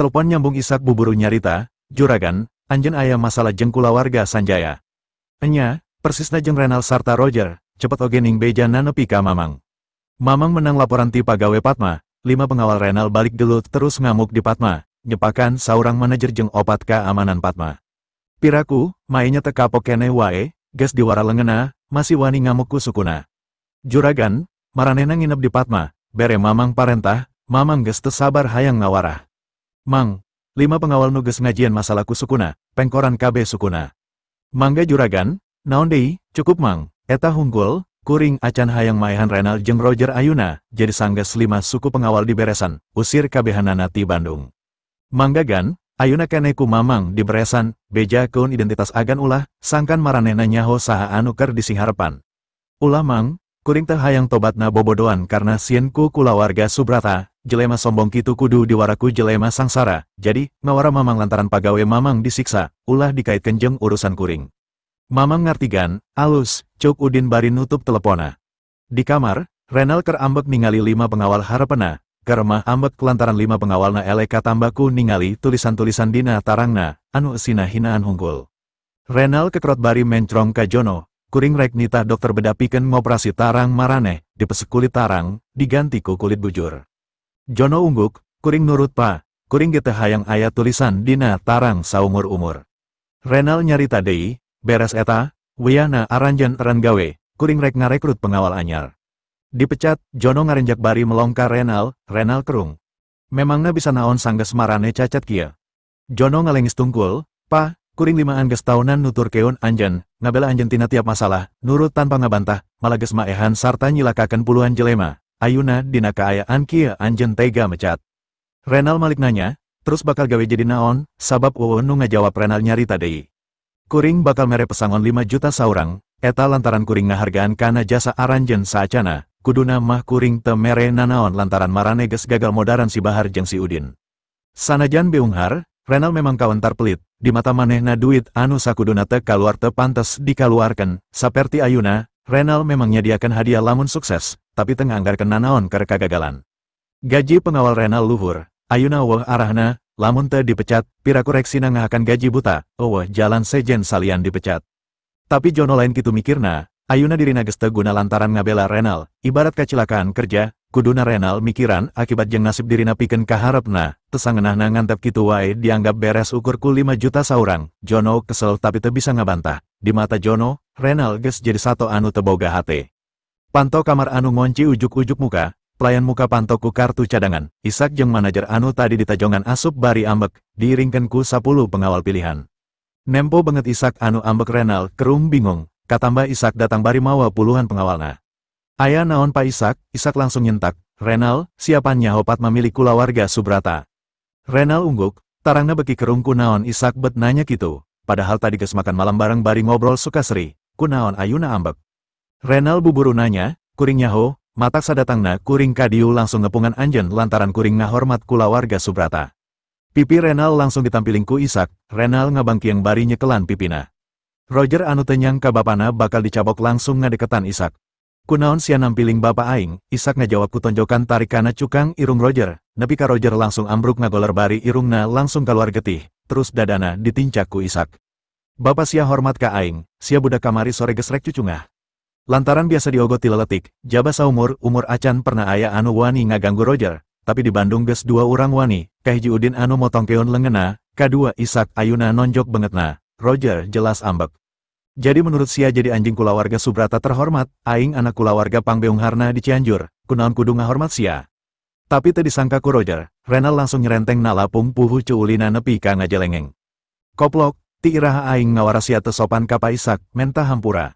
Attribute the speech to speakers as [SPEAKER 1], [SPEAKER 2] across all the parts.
[SPEAKER 1] Telepon nyambung Isak buburu nyarita, "Juragan, anjeun aya masalah jeung kulawarga Sanjaya." "Enya, persisna jeung Renal sarta Roger, cepet oge ning beja nepi ka Mamang." Mamang menang laporan ti pagawe Padma, 5 pengawal Renal balik gelut terus ngamuk di Padma, nyepakan saurang manajer jeung opat keamanan Padma. "Piraku, mainnya teu kapok keneh wae, geus diwara leungeunna, masih wani ngamuk ku sukuna. Juragan, maranehna nginep di Padma, bere Mamang parentah, Mamang geus teu sabar hayang ngawarah." "Mang, 5 pengawal nu geus ngajian masalah ku sukuna, pengkoran kabeh sukuna." "Mangga juragan, naon deui, cukup Mang, eta hungkul, kuring acan hayang maehan Renal jeung Roger ayuna, jadi sanggeus 5 suku pengawal diberesan, usir kabehanana ti Bandung." "Mangga gan, ayuna keneh ku Mamang diberesan, bejakeun identitas agan ulah, sangkan maranehna nyaho saha anu keur disingharepan." "Ulah Mang, kuring teh hayang tobatna bobodoan karena sieun ku kulawarga Subrata, jelema sombong kitu kudu diwaraku jelema sangsara, jadi, ngawara Mamang lantaran pagawe Mamang disiksa, ulah dikaitkeun jeung urusan kuring." "Mamang ngartigan, alus," cuk Udin bari nutup telepona. Di kamar, Renal keur ambek ningali 5 pengawal harepena, keremah ambek lantaran 5 pengawalna elek katambaku ningali tulisan-tulisan dina tarangna, anu eusina hinaan hungkul. Renal kekrot bari mencrong ka Jono, "Kuring rek nitah dokter bedah pikeun ngoperasi tarang maraneh, dipesek kulit tarang, diganti ku kulit bujur." Jono ungguk, "Kuring nurut pa, kuring ge teu hayang aya tulisan dina tarang saumur-umur." Renal nyarita deui, "Beres eta, wayahna aranjeun eren gawe, kuring rek ngarekrut pengawal anyar." "Dipecat," Jono ngarenjak bari melongkar Renal, Renal kerung. "Memangna bisa naon sanggeus marane cacat kieu?" Jono ngalengis tungkul, "Pa, kuring 5an geus taunan nuturkeun anjeun, ngabela anjeun tina tiap masalah, nurut tanpa ngabantah, malah geus maehan sarta nyilakakeun puluhan jelema, ayuna dina kaayaan kieu anjeun tega mecat." Renal malik nanya, "Terus bakal gawe jadi naon?" Sabab eueuh nu ngajawab. Renal nyarita deui. "Kuring bakal mere pesangon 5 juta saurang, eta lantaran kuring ngahargaan kana jasa aranjeun saacana, kuduna mah kuring teu mere nanaon lantaran marane geus gagal modaran si Bahar jeung si Udin." Sanajan beunghar, Renal memang kawentar pelit, di mata manehna duit anu sakuduna teu kaluar teu pantes dikaluarkeun, saperti ayuna, Renal memang nyadiakeun hadiah lamun sukses, tapi teu nganggarkeun nanaon keur kagagalan. Gaji pengawal Renal luhur, ayuna eueuh arahna, lamun teu dipecat, piraku reksina ngahakan gaji buta, eueuh jalan sejen salian dipecat. Tapi Jono lain kitu mikirna, ayuna dirina geus teu guna lantaran ngabela Renal, ibarat kacilakaan kerja, kuduna Renal mikiran akibat jeung nasib dirina pikeun kaharepna, teu sangeunahna ngantep kitu wae dianggap beres ukur ku 5 juta saurang. Jono kesel tapi teu bisa ngabantah, di mata Jono, Renal geus jadi sato anu teu boga hate. Panto kamar anu ngonci ujuk-ujuk muka, pelayan muka panto ku kartu cadangan, Isak jeung manajer anu tadi ditajongan asup bari ambek, diiringkeun ku 10 pengawal pilihan. Nempo banget Isak anu ambek Renal, kerung bingung, katambah Isak datang bari mawa puluhan pengawalna. "Aya naon Pak Isak?" Isak langsung nyentak, "Renal, siapa nyaho Padma milik kulawarga Subrata?" Renal ungguk, tarangna beki kerung kunaon Isak bet nanya kitu, padahal tadi geus makan malam bareng bari ngobrol sukaseri, kunaon ayuna ambek. Renal buburu nanya, "Kuring nyaho, matak sadatangna kuring kadieu langsung ngepungan anjeun lantaran kuring ngahormat kulawarga Subrata." Pipi Renal langsung ditampiling ku Isak, Renal ngabangkiang bari nyekelan pipina. Roger anu teu nyangka bapana bakal dicabok langsung ngadeketan Isak. "Kunaon sia nampiling bapa aing?" Isak ngajawab ku tonjokan tarikana cukang irung Roger, nepi ka Roger langsung ambruk ngagoler bari irungna langsung kaluar getih, terus dadana ditincak ku Isak. "Bapa sia hormat ka aing, sia budak kamari sore geus rek cucungah." Lantaran biasa diogot ti leletik, jaba saumur umur acan pernah aya anu wani ngaganggu Roger, tapi di Bandung geus 2 urang wani, kahiji Udin anu motongkeun leungeunna, kadua Isak ayuna nonjok bengetna, Roger jelas ambek. "Jadi menurut sia jadi anjing kulawarga Subrata terhormat, aing anak kulawarga pangbeungharna di Cianjur, kunaon kudu ngahormat sia?" Tapi teu disangka ku Roger, Renal langsung nyerenteng nalapung puhu cuulina nepi ka ngajelengeng. "Koplok, ti iraha aing ngawara sia teu sopan ka Pa Isak, menta hampura."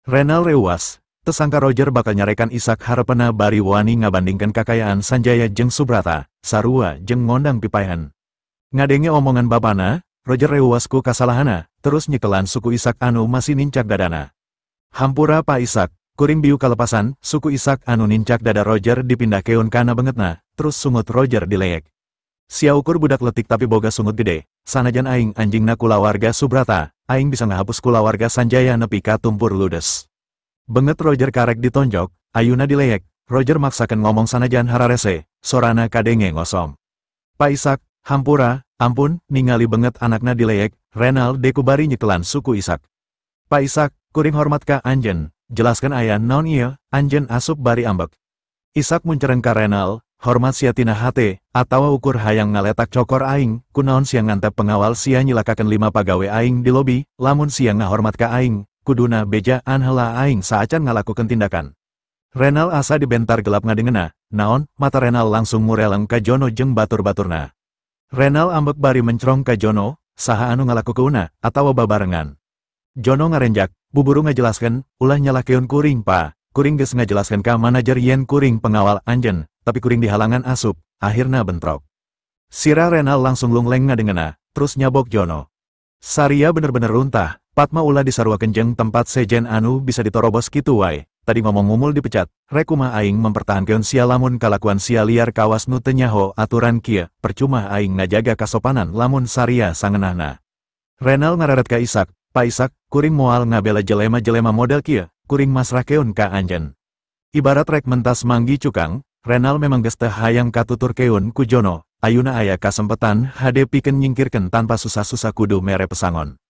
[SPEAKER 1] Renal reuas, tesangka Roger bakal nyarekan Isak harepena bari wani ngabandingkeun kakayaan Sanjaya jeung Subrata, sarua jeung ngondang pipaehan. Ngadenge omongan bapana, Roger reuas ku kasalahana, terus nyekelan suku Isak anu masih nincak dadana. "Hampura Pa Isak, kuring biu kalepasan." Suku Isak anu nincak dada Roger dipindahkeun kana bengetna, terus sungut Roger dileyek. "Sia ukur budak letik tapi boga sungut gede, sanajan aing anjingna kulawarga Subrata, aing bisa ngahapus kulawarga Sanjaya nepi ka tumpur ludes." Benget Roger karek ditonjok, ayuna dileyek, Roger maksakan ngomong sanajan hararese, sorana kadenge ngosom. "Pak Isak, Hampura, ampun, ningali banget anakna dileyek, Renal deku bari nyekelan suku Isak. Pak Isak, kuring hormat ka anjen, jelaskan aya naon ieu, anjen asup bari ambek. Isak muncereng ka Renal, hormat sia tina hate, atawa ukur hayang ngaletak cokor aing, kunaon sia ngantep pengawal sia nyilakakeun 5 pagawe aing di lobi, lamun sia ngahormat ka aing, kuduna bejaan heula aing saacan ngalakukeun tindakan. Renal asa dibentar gelap ngadengena, naon, mata Renal langsung ngureleng ka Jono jeung batur-baturna. Renal ambek bari mencrong ka Jono, saha anu ngalakukeunna, atawa babarengan. Jono ngarenjak, buburu ngajelaskeun, ulah nyalahkeun kuring pa, kuring geus ngajelaskeun ka manajer yen kuring pengawal anjen, tapi kuring dihalangan asup, akhirna bentrok. Sirah Renal langsung lungleng ngadengena, terus nyabok Jono. Saria bener-bener runtah, Padma ulah disaruakeun jeung tempat sejen anu bisa ditorobos kitu wae. Tadi ngomong ngumul dipecat, rekuma aing mempertahankeun sia lamun kalakuan sia liar kawas nu teu nyaho aturan kieu, percuma aing ngajaga kasopanan lamun saria sangeunahna. Renal ngareret ka Isak, Pak Isak, kuring moal ngabela jelema-jelema model kieu, kuring masrahkeun ka anjeun. Ibarat rek mentas manggi cukang, Renal memang geus teu hayang katuturkeun ku Jono, ayuna aya kasempetan hade pikeun nyingkirkeun tanpa susah-susah kudu mere pesangon.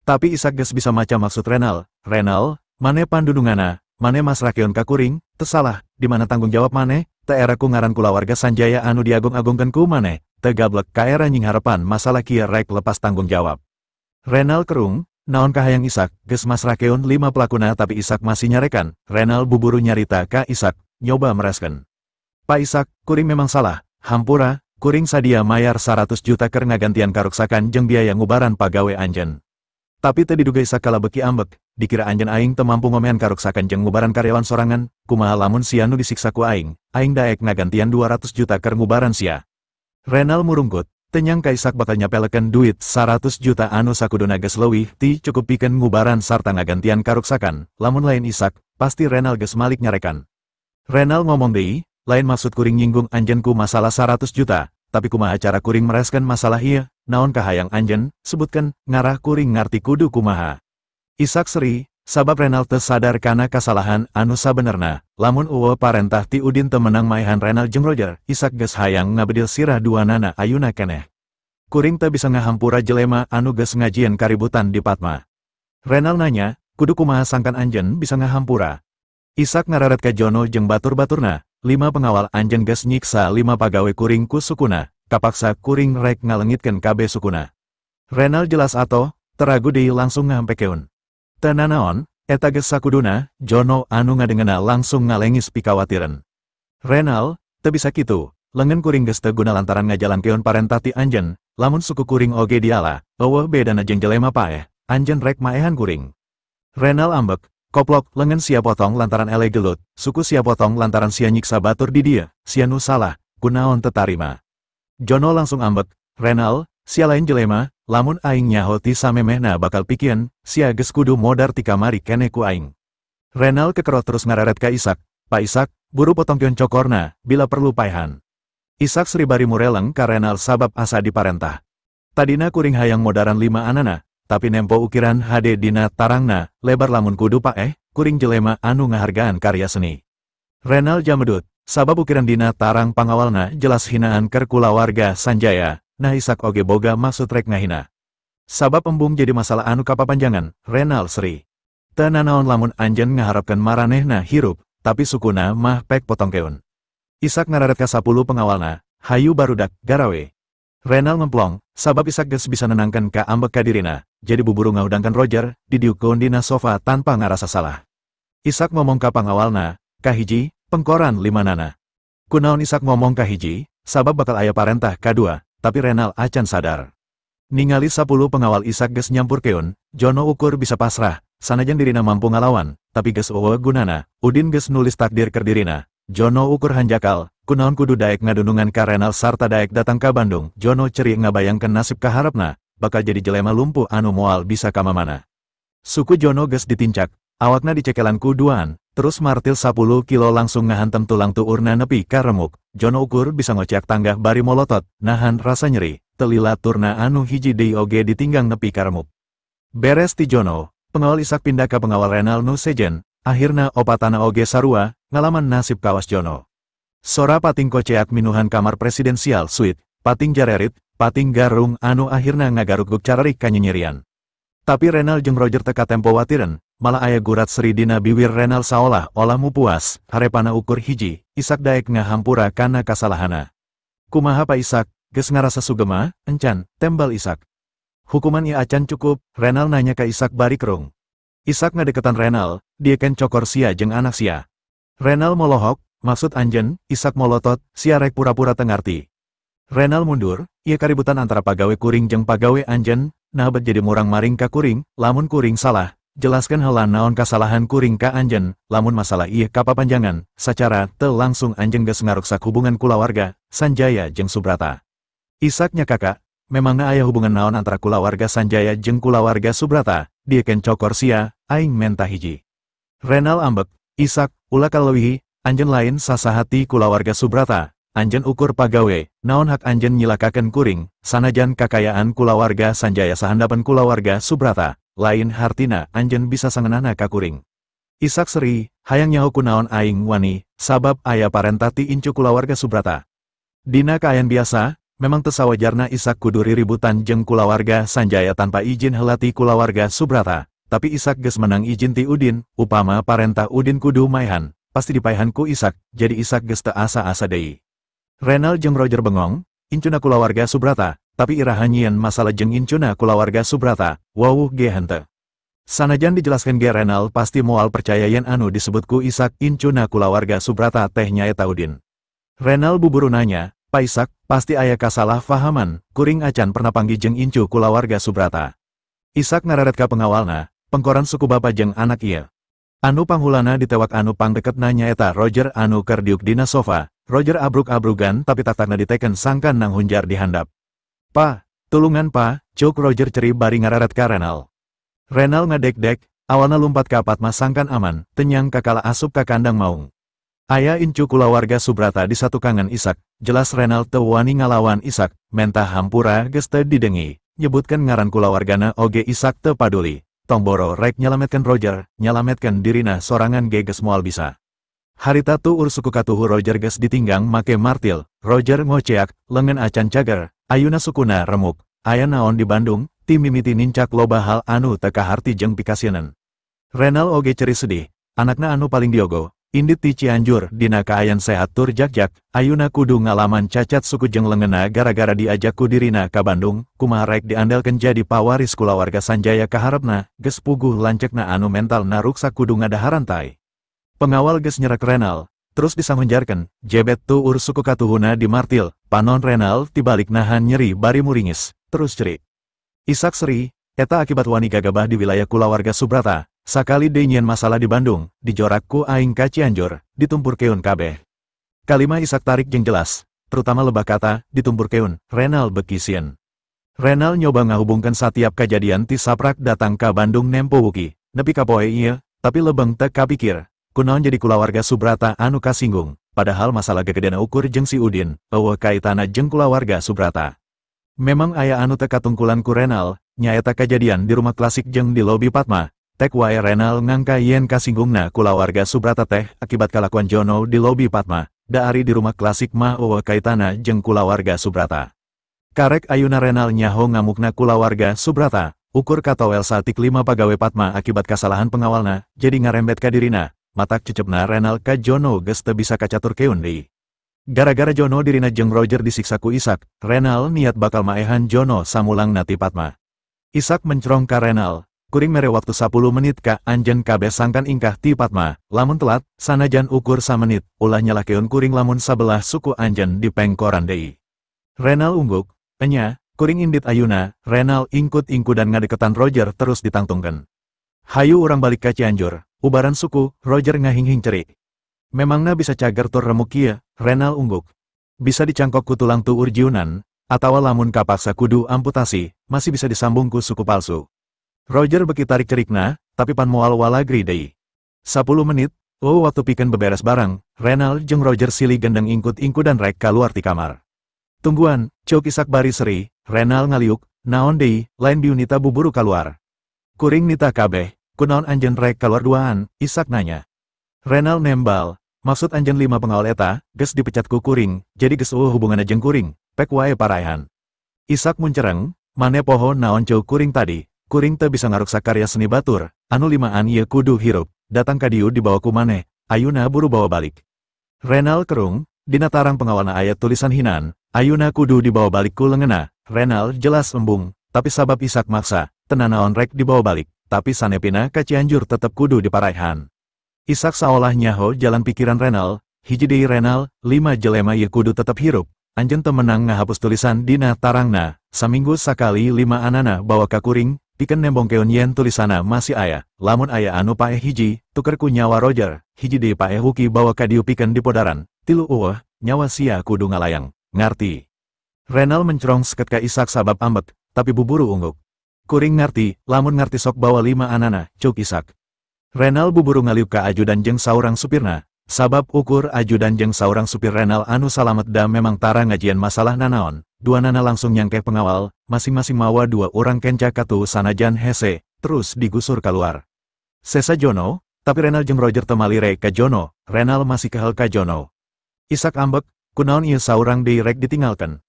[SPEAKER 1] Tapi Isak geus bisa maca maksud Renal, Renal, mane pandunungana, mane masrahkeun ka kuring, teu salah, di mana tanggung jawab mane, teu era ku ngaran kulawarga Sanjaya anu diagung-agungkeun ku mane, teu gablek ka era nyingharepan masalah kieu rek lepas tanggung jawab. Renal kerung, naon kahayang Isak, geus masrahkeun 5 pelakuna tapi Isak masih nyarekan, Renal buburu nyarita ka Isak, nyoba mereskeun. Pak Isak, kuring memang salah, hampura, kuring sadia mayar 100 juta keur ngagantian karuksakan jeung biaya ngubaran pagawe anjeun. Tapi teu diduga Isak kalah beki ambek, dikira anjeun aing teu mampu ngomean karuksakan jeung ngubaran karyawan sorangan, kumaha lamun sia nu disiksa ku aing, aing daek ngagantian 200 juta keur ngubaran sia. Renal murungkut, teu nyangka Isak bakal nyapelekeun duit 100 juta anu sakuduna geus leuwih ti cukup pikeun ngubaran sarta ngagantian karuksakan, lamun lain Isak, pasti Renal geus malik nyarekan. Renal ngomong deui, lain maksud kuring nyinggung anjeun ku masalah 100 juta, tapi kumaha cara kuring mereskeun masalah ieu, naon kahayang anjeun, sebutkeun, ngarah kuring ngarti kudu kumaha. Isak seri, sabab Renal teu sadar kana kasalahan anu sabenerna, lamun eueuh parentah ti Udin teu menang maehan Renal jeung Roger, Isak geus hayang ngabedil sirah duanana ayuna keneh. Kuring teu bisa ngahampura jelema anu geus ngajieun kaributan di Padma. Renal nanya, kudu kumaha sangkan anjeun bisa ngahampura. Isak ngararet ka Jono jeung batur-baturna, 5 pengawal anjeun geus nyiksa 5 pagawe kuring ku sukuna, kapaksa kuring rek ngalengitkeun kabeh sukuna. Renal jelas ato, teragu deui langsung ngahampekeun. Teu nanaon, eta geus sakuduna, Jono anu ngadengena langsung ngalengis pikawatireun. Renal, teu bisa kitu, lengan kuring geus teu guna lantaran ngajalankeun parentah ti anjeun, lamun suku kuring oge diala, eueuh bedana jeung jelema paeh, anjeun rek maehan kuring. Renal ambek, koplok, lengan sia potong lantaran ele gelut, suku sia potong lantaran sia nyiksa batur di dia, sia nu salah, kunaon teu tarima. Jono langsung ambek, Renal, sia lain jelema, lamun aing nyaho ti samemehna bakal pikieun, sia geus kudu modar ti kamari keneh ku aing. Renal kekerot terus ngareret ka Isak, Pak Isak, buru potongkeun cokorna, bila perlu paehan. Isak seri bari mureleng ka Renal sabab asa diparentah. Tadina kuring hayang modaran 5 anana, tapi nempo ukiran HD dina tarangna, lebar lamun kudu paeh, kuring jelema anu ngahargaan karya seni. Renal jamedut, sabab ukiran dina tarang pangawalna jelas hinaan keur kulawarga Sanjaya, nah Isak oge boga maksud rek ngahina. Sabab embung jadi masalah anu kapapanjangan, Renal seri. Teu nanaon lamun anjeun ngaharepkeun maranehna hirup, tapi sukuna mah pek potongkeun. Isak ngararet ka 10 pengawalna, hayu barudak, garawe. Renal ngemplong, sabab Isak geus bisa nenangkeun ka ambek ka dirina, jadi buburu ngahudangkeun Roger, didiukkeun dina sofa tanpa ngarasa salah. Isak ngomong ka pangawalna, kahiji, pengkoran 5 nana. Kunaon Isak ngomong kahiji, sabab bakal aya parentah kadua, tapi Renal acan sadar. Ningali 10 pengawal Isak geus nyampurkeun, Jono ukur bisa pasrah, sanajan dirina mampu ngalawan, tapi geus eueuh gunana, Udin geus nulis takdir keur dirina. Jono ukur hanjakal, kunaon kudu daek ngadunungan ka Renal sarta daek datang ka Bandung. Jono ceri ngabayangkeun nasib kaharepna, bakal jadi jelema lumpuh anu moal bisa ka mamana. Suku Jono geus ditincak, awakna dicekelan ku duaan, terus martil 10 kilo langsung ngahantem tulang tuurna nepi ka remuk. Jono ukur bisa ngoceak tanggah bari molotot, nahan rasa nyeri, telila turna anu hiji deui oge ditinggang nepi ka remuk. Beres ti Jono, pengawal Isak pindah ka pengawal Renal nu sejen, akhirna opatana oge sarua, ngalaman nasib kawas Jono. Sora pating koceak minuhan kamar presidensial suite, pating jarerit, pating garung anu akhirna ngagarugug cararik kanyenyerian. Tapi Renal jeung Roger teka tempo watiren, malah aya gurat seri dina biwir Renal saolah-olah mupuas, harepana ukur hiji, Isak daek ngahampura kana kasalahana. Kumaha Pa Isak, geus ngarasa sugema, encan, tembal Isak. Hukuman ieu acan cukup, Renal nanya ka Isak bari kerung. Isak ngadeketan Renal, dieken cokor sia jeung anak sia. Renal molohok, maksud anjen, Isak molotot, sia rek pura-pura tengarti. Renal mundur, ieu kaributan antara pagawe kuring jeung pagawe anjen, nah bet jadi murang-maring ka kuring, lamun kuring salah, jelaskan heula naon kasalahan kuring ka anjen, lamun masalah ieu kapapanjangan, sacara teu langsung anjen geus ngaruksak hubungan kulawarga, Sanjaya jeung Subrata. Isak nya kakak, memangna aya hubungan naon antara kulawarga Sanjaya jeung kulawarga Subrata, dieken cokor sia, aing menta hiji. Renal ambek, Isak, ulah kaleuwihi, anjen lain sasahati kulawarga Subrata, anjen ukur pagawe, naon hak anjen nyilakakeun kuring, sanajan kakayaan kulawarga Sanjaya sahandapan kulawarga Subrata, lain hartina anjen bisa sangenana ka kuring. Isak seri, hayang nyaho kunaon aing wani, sabab aya parentah ti incu kulawarga Subrata. Dina kaayaan biasa, memang teu sawajarna Isak kudu riributan jeung kulawarga Sanjaya tanpa izin heula ti kulawarga Subrata, tapi Isak geus menang izin ti Udin, upama parentah Udin kudu maehan, pasti dipaehan ku Isak, jadi Isak geus teu asa-asa deui. Renal jeung Roger bengong, incuna kulawarga Subrata, tapi iraha nyieun masalah jeung incuna kulawarga Subrata, wawuh ge henteu. Sanajan dijelaskan ge Renal pasti moal percaya yen anu disebut ku Isak incuna kulawarga Subrata teh nyaeta Udin. Renal buburu nanya, Pa Isak, pasti aya kasalah fahaman, kuring acan pernah panggih jeung incu kulawarga Subrata. Isak ngareret ka pengawalna, pengkoran suku bapa jeung anak ieu. Anu panghulana ditewak anu pangdeketna nyaeta Roger anu keur diuk dina sofa, Roger abruk-abrugan tapi taktakna diteken sangkan nang hunjar di handap. Pa, tulungan pa, cuk Roger ceri bari ngareret ka Renal. Renal ngadek-dek, awalna lumpat ka Padma sangkan aman, tenyang kakala asup ka kandang maung. Aya incu kulawarga Subrata di satukangan Isak, jelas Renal teu wani ngalawan Isak, mentah hampura geus teu didengi, nyebutkeun ngaran kulawargana oge Isak teu paduli, tong boro rek nyalametkeun Roger, nyalametkeun dirina sorangan ge geus moal bisa. Harita tuur suku katuhu Roger geus ditinggang make martil, Roger ngoceak, lengan acan cager, ayuna sukuna remuk, aya naon di Bandung, ti mimiti nincak loba hal anu teu kaharti jeung pikasieun. Renal oge ceri sedih, anakna anu paling diogo, indit ti Cianjur dina kaayan sehat tur jagjag, ayuna kudu ngalaman cacat suku jeung lengena gara-gara diajak ku dirina ka Bandung, kumaha rek diandelkeun jadi pawaris kulawarga Sanjaya kaharepna, geus puguh lanceukna anu mentalna ruksak kudu ngadaharan tai. Pengawal geus nyerek Renal, terus disanghunjarkeun, jebet tuur suku katuhuna di martil, panon Renal tibalik nahan nyeri bari muringis, terus cerik. Isak seri, eta akibat wani gagabah di wilayah kulawarga Subrata, sakali deui nyieun masalah di Bandung, dijorak ku aing ka Cianjur, ditumpurkeun kabeh. Kalima Isak tarik jeung jelas, terutama lebah kata, ditumpurkeun, Renal beuki sieun. Renal nyoba ngahubungkeun satiap kajadian ti saprak datang ka Bandung nempo wuki, nepi ka poe ieu, tapi lebeng teu kapikir. Kunaon jadi kulawarga Subrata anu kasinggung, padahal masalah gegedena ukur jeung si Udin, eueuh kaitana jeung kulawarga Subrata. Memang aya anu teu katungkulan ku Renal, nyaeta kajadian di rumah klasik jeung di lobi Padma, tek wae Renal ngangka yen kasinggungna kulawarga Subrata teh akibat kalakuan Jono di lobi Padma, da ari di rumah klasik mah eueuh kaitana jeung kulawarga Subrata. Karek ayuna Renal nyaho ngamukna kulawarga Subrata, ukur katowel satik 5 pagawe Padma akibat kasalahan pengawalna, jadi ngarembet ka dirina. Matak cecepna Renal ka Jono geus teu bisa kacaturkeun deui. Gara-gara Jono dirina jeung Roger disiksa ku Isak, Renal niat bakal maehan Jono samulangna ti Padma. Isak mencrong ka Renal, kuring mere waktu 10 menit ka anjen kabeh sangkan ingkah ti Padma, lamun telat, sanajan ukur samenit, ulah nyalahkeun kuring lamun sabelah suku anjen dipengkoran deui. Renal ungguk, enya, kuring indit ayuna, Renal ingkut-ingkudan ngadeketan Roger terus ditangtungkeun. Hayu urang balik ka Cianjur. Ubaran suku, Roger ngahinghing cerik. Memangna bisa cager tur remuk kieu, Renal ungguk. Bisa dicangkok ku tulang tuur jiunan, atawa lamun kapaksa kudu amputasi, masih bisa disambung ku suku palsu. Roger beki tarik cerikna, tapi pan moal walagri deui. 10 menit, waktu pikeun beberes barang, Renal jeung Roger silih gendeng ingkut-ingkudan rek kaluar ti kamar. Tungguan, cuk Isak bari seri, Renal ngaliuk, naon deui, lain biunita buburu kaluar. Kuring nita kabeh. Kunaon anjen rek kaluar duaan, Isak nanya. Renal nembal, maksud anjen 5 pengawal eta, geus dipecat ku kuring, jadi geus eueuh hubunganna jeung kuring, pek wae paraehan. Isak muncereng, mane poho naon ceuk kuring tadi, kuring teu bisa ngaruksak karya seni batur, anu limaan ieu kudu hirup, datang ka dieu dibawa ku maneh, ayuna buru bawa balik. Renal kerung, dina tarang pengawalna aya tulisan hinaan, ayuna kudu dibawa balik ku leungeunna. Renal jelas embung, tapi sabab Isak maksa, teu nanaon rek dibawa balik, tapi sanepina ka Cianjur tetep kudu diparaihan. Isak saolah nyaho jalan pikiran Renal, hiji deui Renal, 5 jelema ieu kudu tetep hirup, anjeun teu menang ngahapus tulisan dina tarangna, saminggu sakali 5 anana bawa ka kuring, pikeun nembongkeun yen tulisana masih aya, lamun aya anu paeh hiji, tuker ku nyawa Roger, hiji deui paeh Wuki bawa ka dieu pikeun dipodaran, 3 eueuh, nyawa sia kudu ngalayang, ngarti. Renal mencrong seket ka Isak sabab ambek, tapi buburu ungguk. Kuring ngarti, lamun ngarti sok bawa 5 anana, cuk Isak. Renal buburu ngaliuk ka ajudan jeung saurang supirna, sabab ukur ajudan jeung saurang supir Renal anu salamet da memang tara ngajian masalah nanaon, dua nana langsung nyangkeh pengawal, masing-masing mawa 2 orang kenca katu sanajan hese, terus digusur keluar. Sesa Jono, tapi Renal jeung Roger temalire ka Jono, Renal masih kehel ka Jono. Isak ambek, kunaon ieu saurang deui rek ditinggalkeun.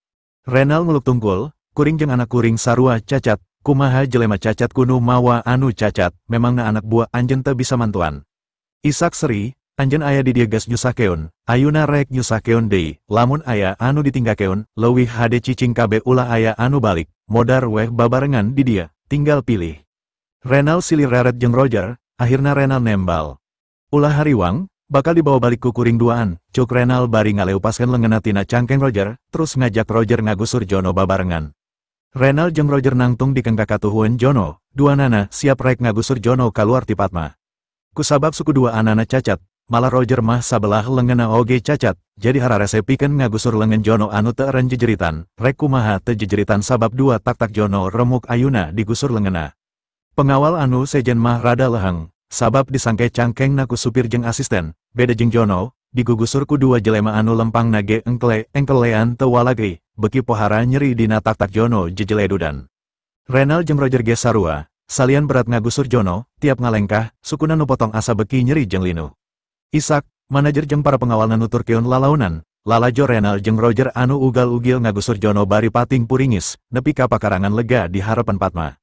[SPEAKER 1] Renal nguluk tungkul, kuring jeung anak kuring sarua cacat, kumaha jelema cacat kunu mawa anu cacat, memangna anak buah anjeun teu bisa mantuan. Isak seri, anjeun aya di dieu geus nyusahkeun, ayuna rek nyusahkeun deui, lamun aya anu ditinggalkeun, leuwih hade cicing kabe ulah aya anu balik, modar weh babarengan di dieu, tinggal pilih. Renal silih reret jeung Roger, akhirna Renal nembal. Ulah hariwang, bakal dibawa balik ku kuring duaan, cuk Renal bari ngaleupaskeun leungeunna tina cangkeng Roger, terus ngajak Roger ngagusur Jono babarengan. Renal jeung Roger nangtung dikengka katuhueun Jono, dua nana siap rek ngagusur Jono kaluar ti Padma. Kusabab suku dua anana cacat, malah Roger mah sabelah leungeunna oge cacat, jadi hararese pikeun ngagusur leungeun Jono anu teu eren jejeritan, rek kumaha teu jejeritan sabab dua tak-tak Jono remuk ayuna digusur leungeunna. Pengawal anu sejen mah rada leheng, sabab disangke cangkengna ku supir jeung asisten, beda jeung Jono, digugusur ku dua jelema anu lempang nage engkle engkelean teu walagri, beki pohara nyeri dina tak-tak Jono jejeledudan. Renal jeung Roger ge sarua, salian berat ngagusur Jono, tiap ngalengkah, sukuna nu potong asa beki nyeri jeung linu. Isak, manajer jeung para pengawalna nuturkeun lalaunan, lalajo Renal jeung Roger anu ugal-ugil ngagusur Jono bari pating puringis, nepi ka pakarangan lega di harapan Padma.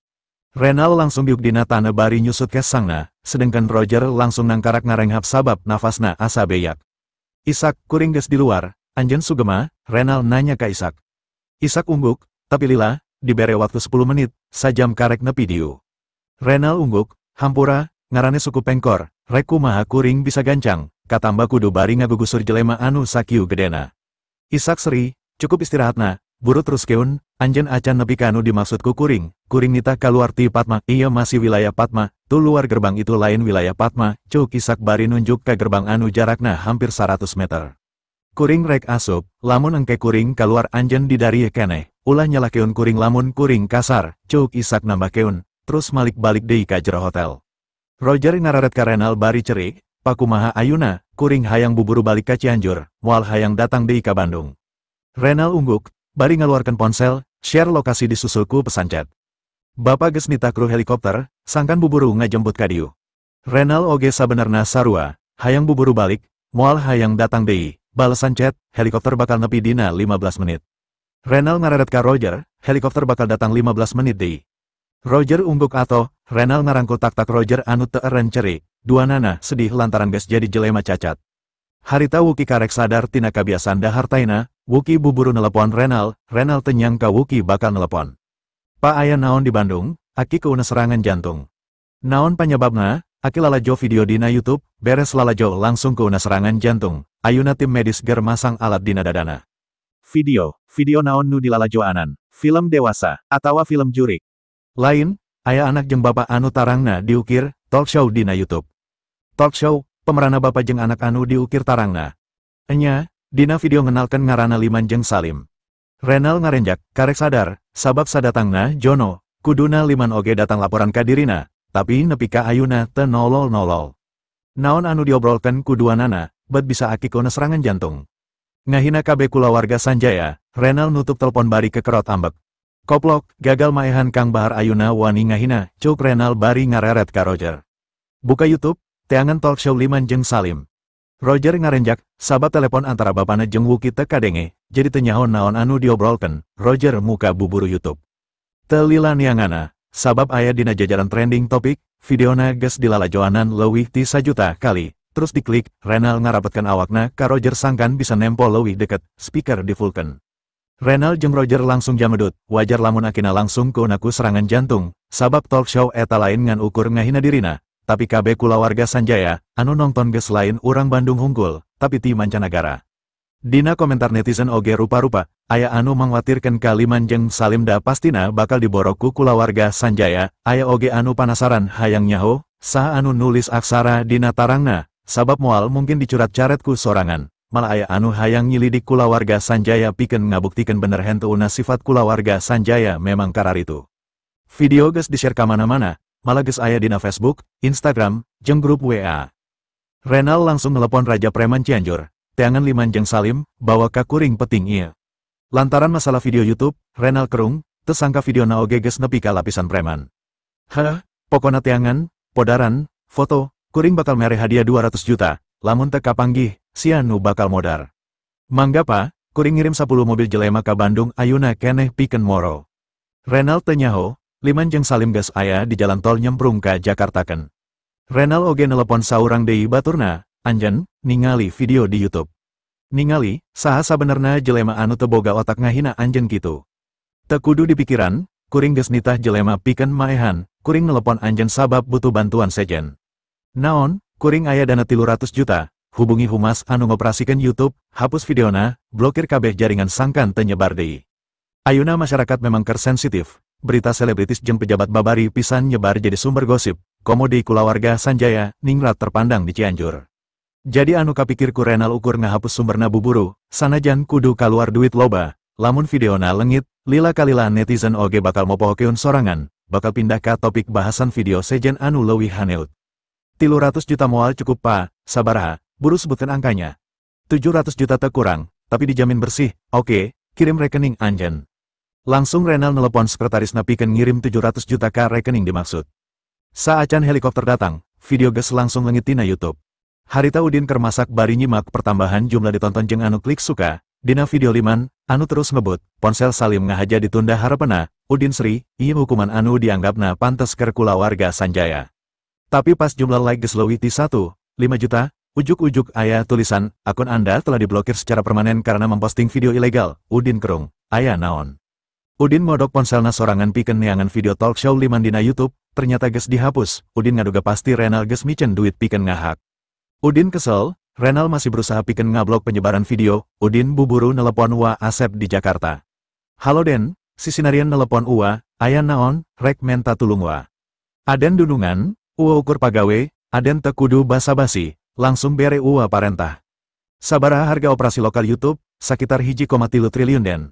[SPEAKER 1] Renal langsung diuk dina tanah bari nyusut kesangna, sedangkan Roger langsung nangkarak ngarenghap sabab nafasna asa beyak. Isak, kuring geus di luar, anjeun sugema, Renal nanya ka Isak. Isak ungguk, tapi lila, dibere waktu 10 menit, sajam karek nepi diu. Renal ungguk, hampura, ngarane suku pengkor, rek kumaha kuring bisa gancang, katamba kudu bari ngagugusur jelema anu sakieu gedena. Isak seri, cukup istirahatna, buru teruskeun, anjeun acan nepi ka anu dimaksud ku kuring, kuring nitah kaluar ti Padma, iya masih wilayah Padma, tu luar gerbang itu lain wilayah Padma, cuk Isak bari nunjuk ka gerbang anu jarakna hampir 100 meter. Kuring rek asup, lamun engke kuring kaluar anjeun didarie keneh, ulah nyalakeun kuring lamun kuring kasar, cuk Isak nambahkeun, terus malik balik deui ka jero hotel. Roger ngararet ka Renal bari cerik, pakumaha ayuna, kuring hayang buburu balik ka Cianjur, moal hayang datang deui ka Bandung. Renal ungguk, bari ngaluarkeun ponsel, share lokasi disusul ku pesan chat. Bapak geus nitah kru helikopter, sangkan buburu ngajemput ka dieu. Renal oge sabenerna sarua, hayang buburu balik, moal hayang datang deui. Balesan chat, helikopter bakal nepi dina 15 menit. Renal ngararet ka Roger, helikopter bakal datang 15 menit deui. Roger ungguk atoh, Renal ngarangkul tak-tak Roger anu teu eren cerik, dua nana sedih lantaran geus jadi jelema cacat. Harita Wuki karek sadar tina kabiasaan dahar taina, Wuki buburu nelepon Renal, Renal teu nyangka Wuki bakal nelepon. Pa aya naon di Bandung, aki keuna serangan jantung. Naon panyebabna, aki lalajo video dina YouTube, beres lalajo langsung keuna serangan jantung, ayuna tim medis ger masang alat dina dadana.
[SPEAKER 2] Video naon nu dilalajoanan, film dewasa, atawa film jurik.
[SPEAKER 1] Lain, aya anak jeung bapak anu tarangna diukir, talk show dina YouTube. Talk show, pemerana bapak jeung anak anu diukir tarangna. Enya, dina video ngenalkeun ngaranna Liman jeung Salim. Renal ngarenjak, karek sadar, sabab sadatangna Jono, kuduna Liman oge datang laporan ka dirina, tapi nepi ka ayuna teu nolol-nolol. Naon anu diobrolkeun ku duanana, bet bisa aki keuna serangan jantung. Ngahina kabeh kulawarga Sanjaya, Renal nutup telepon bari kekerot ambek. Koplok, gagal maehan Kang Bahar ayuna wani ngahina, cuk Renal bari ngareret ka Roger. Buka YouTube, teangan talk show Liman jeung Salim. Roger ngarenjak, sabab telepon antara bapana jeung Wuki teu kadenge, jadi teu nyaho naon anu diobrolkeun, Roger muka buburu YouTube. Teu lila neanganna, sabab aya dina jajaran trending topik, videona geus dilalajoanan leuwih ti 1 juta kali, terus diklik, Renal ngarapetkeun awakna ka Roger sangkan bisa nempo leuwih deket, speaker difullkeun. Renal jeung Roger langsung jamedut, wajar lamun akina langsung keuna ku serangan jantung, sabab talk show eta lain ngan ukur ngahina dirina, tapi kabeh kulawarga Sanjaya, anu nongton geus lain urang Bandung hungkul, tapi ti mancanagara. Dina komentar netizen oge rupa-rupa, aya anu mangwatirkeun ka Liman jeung Salim da pastina bakal diboro ku kulawarga Sanjaya, aya oge anu panasaran hayang nyaho, saha anu nulis aksara dina tarangna, sabab moal mungkin dicurat-caret ku sorangan, malah aya anu hayang nyilidik kulawarga Sanjaya pikeun ngabuktikeun bener henteuna sifat kulawarga Sanjaya memang kararitu. Video geus di-share ka mana-mana, malah geus aya dina Facebook, Instagram, jeung grup WA. Renal langsung nelepon Raja Preman Cianjur, teangan Liman jeung Salim, bawa ka kuring peting ieu. Lantaran masalah video YouTube, Renal kerung, teu sangka videona oge geus nepi ka lapisan preman. Hah, pokona teangan, podaran, foto, kuring bakal mere hadiah 200 juta, lamun teu kapanggih, sia nu bakal modar. Mangga pa, kuring ngirim 10 mobil jelema ka Bandung ayuna keneh pikeun moro. Renal teu nyaho, Liman jeung Salim geus aya di jalan tol nyemprung ka Jakarta ken. Renal oge nelepon saurang deui baturna, "Anjen, ningali video di YouTube. Ningali, saha sabenerna jelema anu teu boga otak ngahina anjen kitu. Teu kudu dipikiran, kuring geus nitah jelema pikeun maehan, kuring nelepon anjen sabab butuh bantuan sejen. Naon, kuring aya dana 300 juta, hubungi humas anu ngoperasikeun YouTube, hapus videona, blokir kabeh jaringan sangkan teu nyebar deui." Ayuna masyarakat memang keur sensitif, berita selebritis jeung pejabat babari pisan nyebar jadi sumber gosip, komo deui kulawarga Sanjaya, ningrat terpandang di Cianjur. Jadi anu kapikir ku Renal ukur ngahapus sumberna buburu, sanajan kudu kaluar duit loba, lamun videona lengit, lila kalila netizen oge bakal mopohokeun sorangan, bakal pindah ka topik bahasan video sejen anu leuwih haneut. 300 juta moal cukup pa, sabaraha, buru sebutkan angkanya. 700 juta kurang, tapi dijamin bersih, oke, kirim rekening anjen. Langsung Renal nelepon sekretaris pikeun ngirim 700 juta ka rekening dimaksud. Saacan helikopter datang, video geus langsung leungit tina YouTube. Harita Udin keur masak bari nyimak pertambahan jumlah ditonton jeung anu klik suka, dina video Liman, anu terus ngebut, ponsel Salim ngahaja ditunda harepena, Udin seri, ieu hukuman anu dianggapna pantes keur kulawarga Sanjaya. Tapi pas jumlah like geus leuwih ti 1,5 juta, ujuk-ujuk aya tulisan, "Akun Anda telah diblokir secara permanen karena memposting video ilegal." Udin kerung, aya naon. Udin ngodok ponselna sorangan pikeun neangan video talk show Liman dina YouTube, ternyata geus dihapus, Udin ngaduga pasti Renal geus micen duit pikeun ngahak. Udin kesel, Renal masih berusaha pikeun ngablok penyebaran video, Udin buburu nelepon Wa Asep di Jakarta. "Halo Den," sisinarian nelepon Uwa, "aya naon, rek menta tulung Wa." "Aden dunungan, Uwa ukur pagawe, Aden teu kudu basa-basi, langsung bere Uwa parentah. Sabaraha harga operasi lokal YouTube?" "Sakitar 1,3 triliun Den.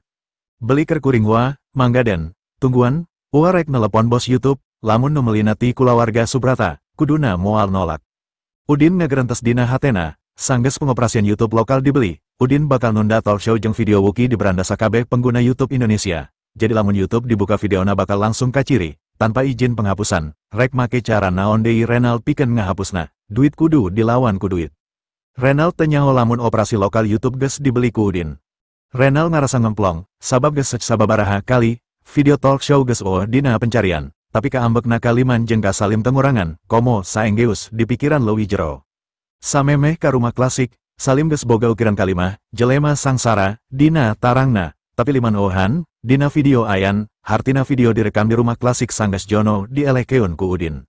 [SPEAKER 1] Beli keur kuring Wa." "Mangga Den, tungguan, Uwa rek nelepon bos YouTube, lamun nu melina ti kulawarga Subrata, kuduna moal nolak." Udin ngagerentes dina hatena, sanggeus pengoperasian YouTube lokal dibeli, Udin bakal nunda talk show jeung video Wuki di beranda sakabeh pengguna YouTube Indonesia. Jadi lamun YouTube dibuka videona bakal langsung kaciri, tanpa izin penghapusan, rek make cara naon deui Renal pikeun ngahapusna, duit kudu dilawan ku duit. Renal teu nyaho lamun operasi lokal YouTube geus dibeli ku Udin. Renal ngarasa ngemplong, sabab geus sababaraha kali, video talk show geus euweuh dina pencarian, tapi kaambekna ka Liman jeung ka Salim teu ngurangan, komo saenggeus dipikiran leuwih jero. Samemeh ka rumah klasik, Salim geus boga ukiran kalimah, "Jelema sangsara," dina tarangna, tapi Liman euweuhan, dina video ayan, hartina video direkam di rumah klasik sanggeus Jono dielehkeun ku Udin.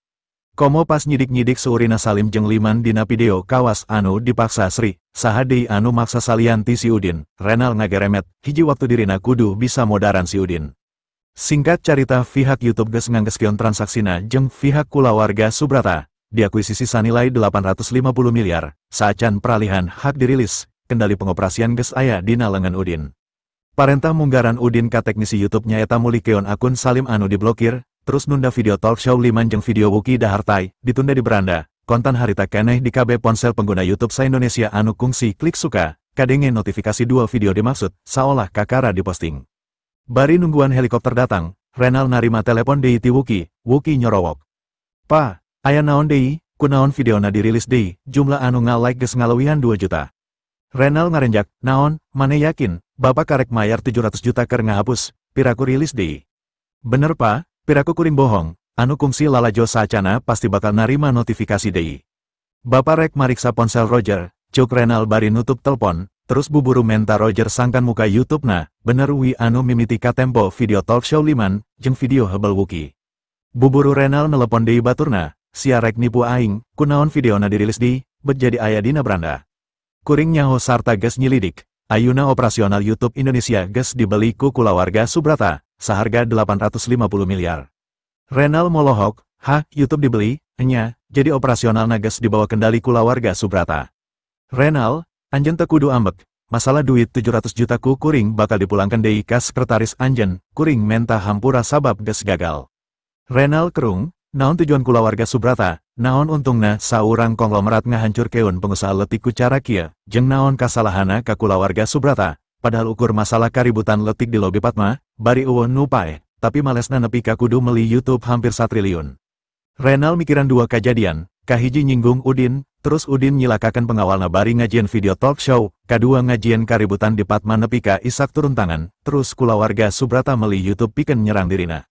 [SPEAKER 1] Komo pas nyidik-nyidik seurina Salim jeung Liman dina video kawas anu dipaksa Sri, saha deui anu maksa salian ti si Udin, Renal ngageremet, hiji waktu dirina kudu bisa modaran si Udin. Singkat carita pihak YouTube geus nganggeskeun transaksina jeung pihak kulawarga Subrata, diakuisisi sanilai 850 miliar, saacan peralihan hak dirilis, kendali pengoperasian geus aya dina lengan Udin. Parentah munggaran Udin ka teknisi YouTube nyaeta mulihkeun akun Salim anu diblokir, terus nunda video talk show Liman jeung video Wuki dahar tai, ditunda di beranda, kontan harita keneh di kabeh ponsel pengguna YouTube sa-Indonesia anu kungsi klik suka, kadenge notifikasi dua video dimaksud, saolah kakara diposting. Bari nungguan helikopter datang, Renal narima telepon deui ti Wuki, Wuki nyorowok. "Pa, aya naon deui, kunaon videona dirilis deui, jumlah anu nga-like geus ngaleuwihan 2 juta." Renal ngarenjak, naon, mane yakin, bapak karek mayar 700 juta keur ngahapus, piraku rilis deui. Bener pa, piraku kuring bohong, anu kungsi lalajo saacana pasti bakal narima notifikasi deui. Bapak rek mariksa ponsel Roger, cuk Renal bari nutup telepon, terus buburu menta Roger sangkan muka YouTube na, bener wi anu mimiti katempo video talk show liman, jeung video hebel wuki. Buburu Renal nelepon deui baturna, sia rek nipu aing, kunaon videona dirilis di, bet jadi aya dina beranda. Kuring nyaho sarta geus nyilidik, ayuna operasional YouTube Indonesia geus dibeli ku kulawarga Subrata, saharga 850 miliar. Renal molohok, hah, YouTube dibeli, enya, jadi operasional geus dibawa kendali kulawarga Subrata. Renal, anjeun teu kudu ambek, masalah duit 700 juta ku kuring bakal dipulangkan deui ka sekretaris anjeun, kuring menta hampura sabab geus gagal. Renal kerung, naon tujuan kulawarga Subrata, naon untungna saurang konglomerat ngahancurkeun pengusaha leutik ku cara kieu, jeung naon kasalahana ka kulawarga Subrata, padahal ukur masalah kaributan leutik di lobi Padma, bari eueuh nu paeh, tapi malesna nepi ka kudu meuli YouTube hampir 1 triliun. Renal mikiran dua kajadian, kahiji nyinggung Udin, terus Udin nyilakakan pengawalna bari ngajieun video talk show, kadua ngajieun kaributan di Padma nepi ka Isak turun tangan, terus kulawarga Subrata meuli YouTube pikeun nyerang dirina.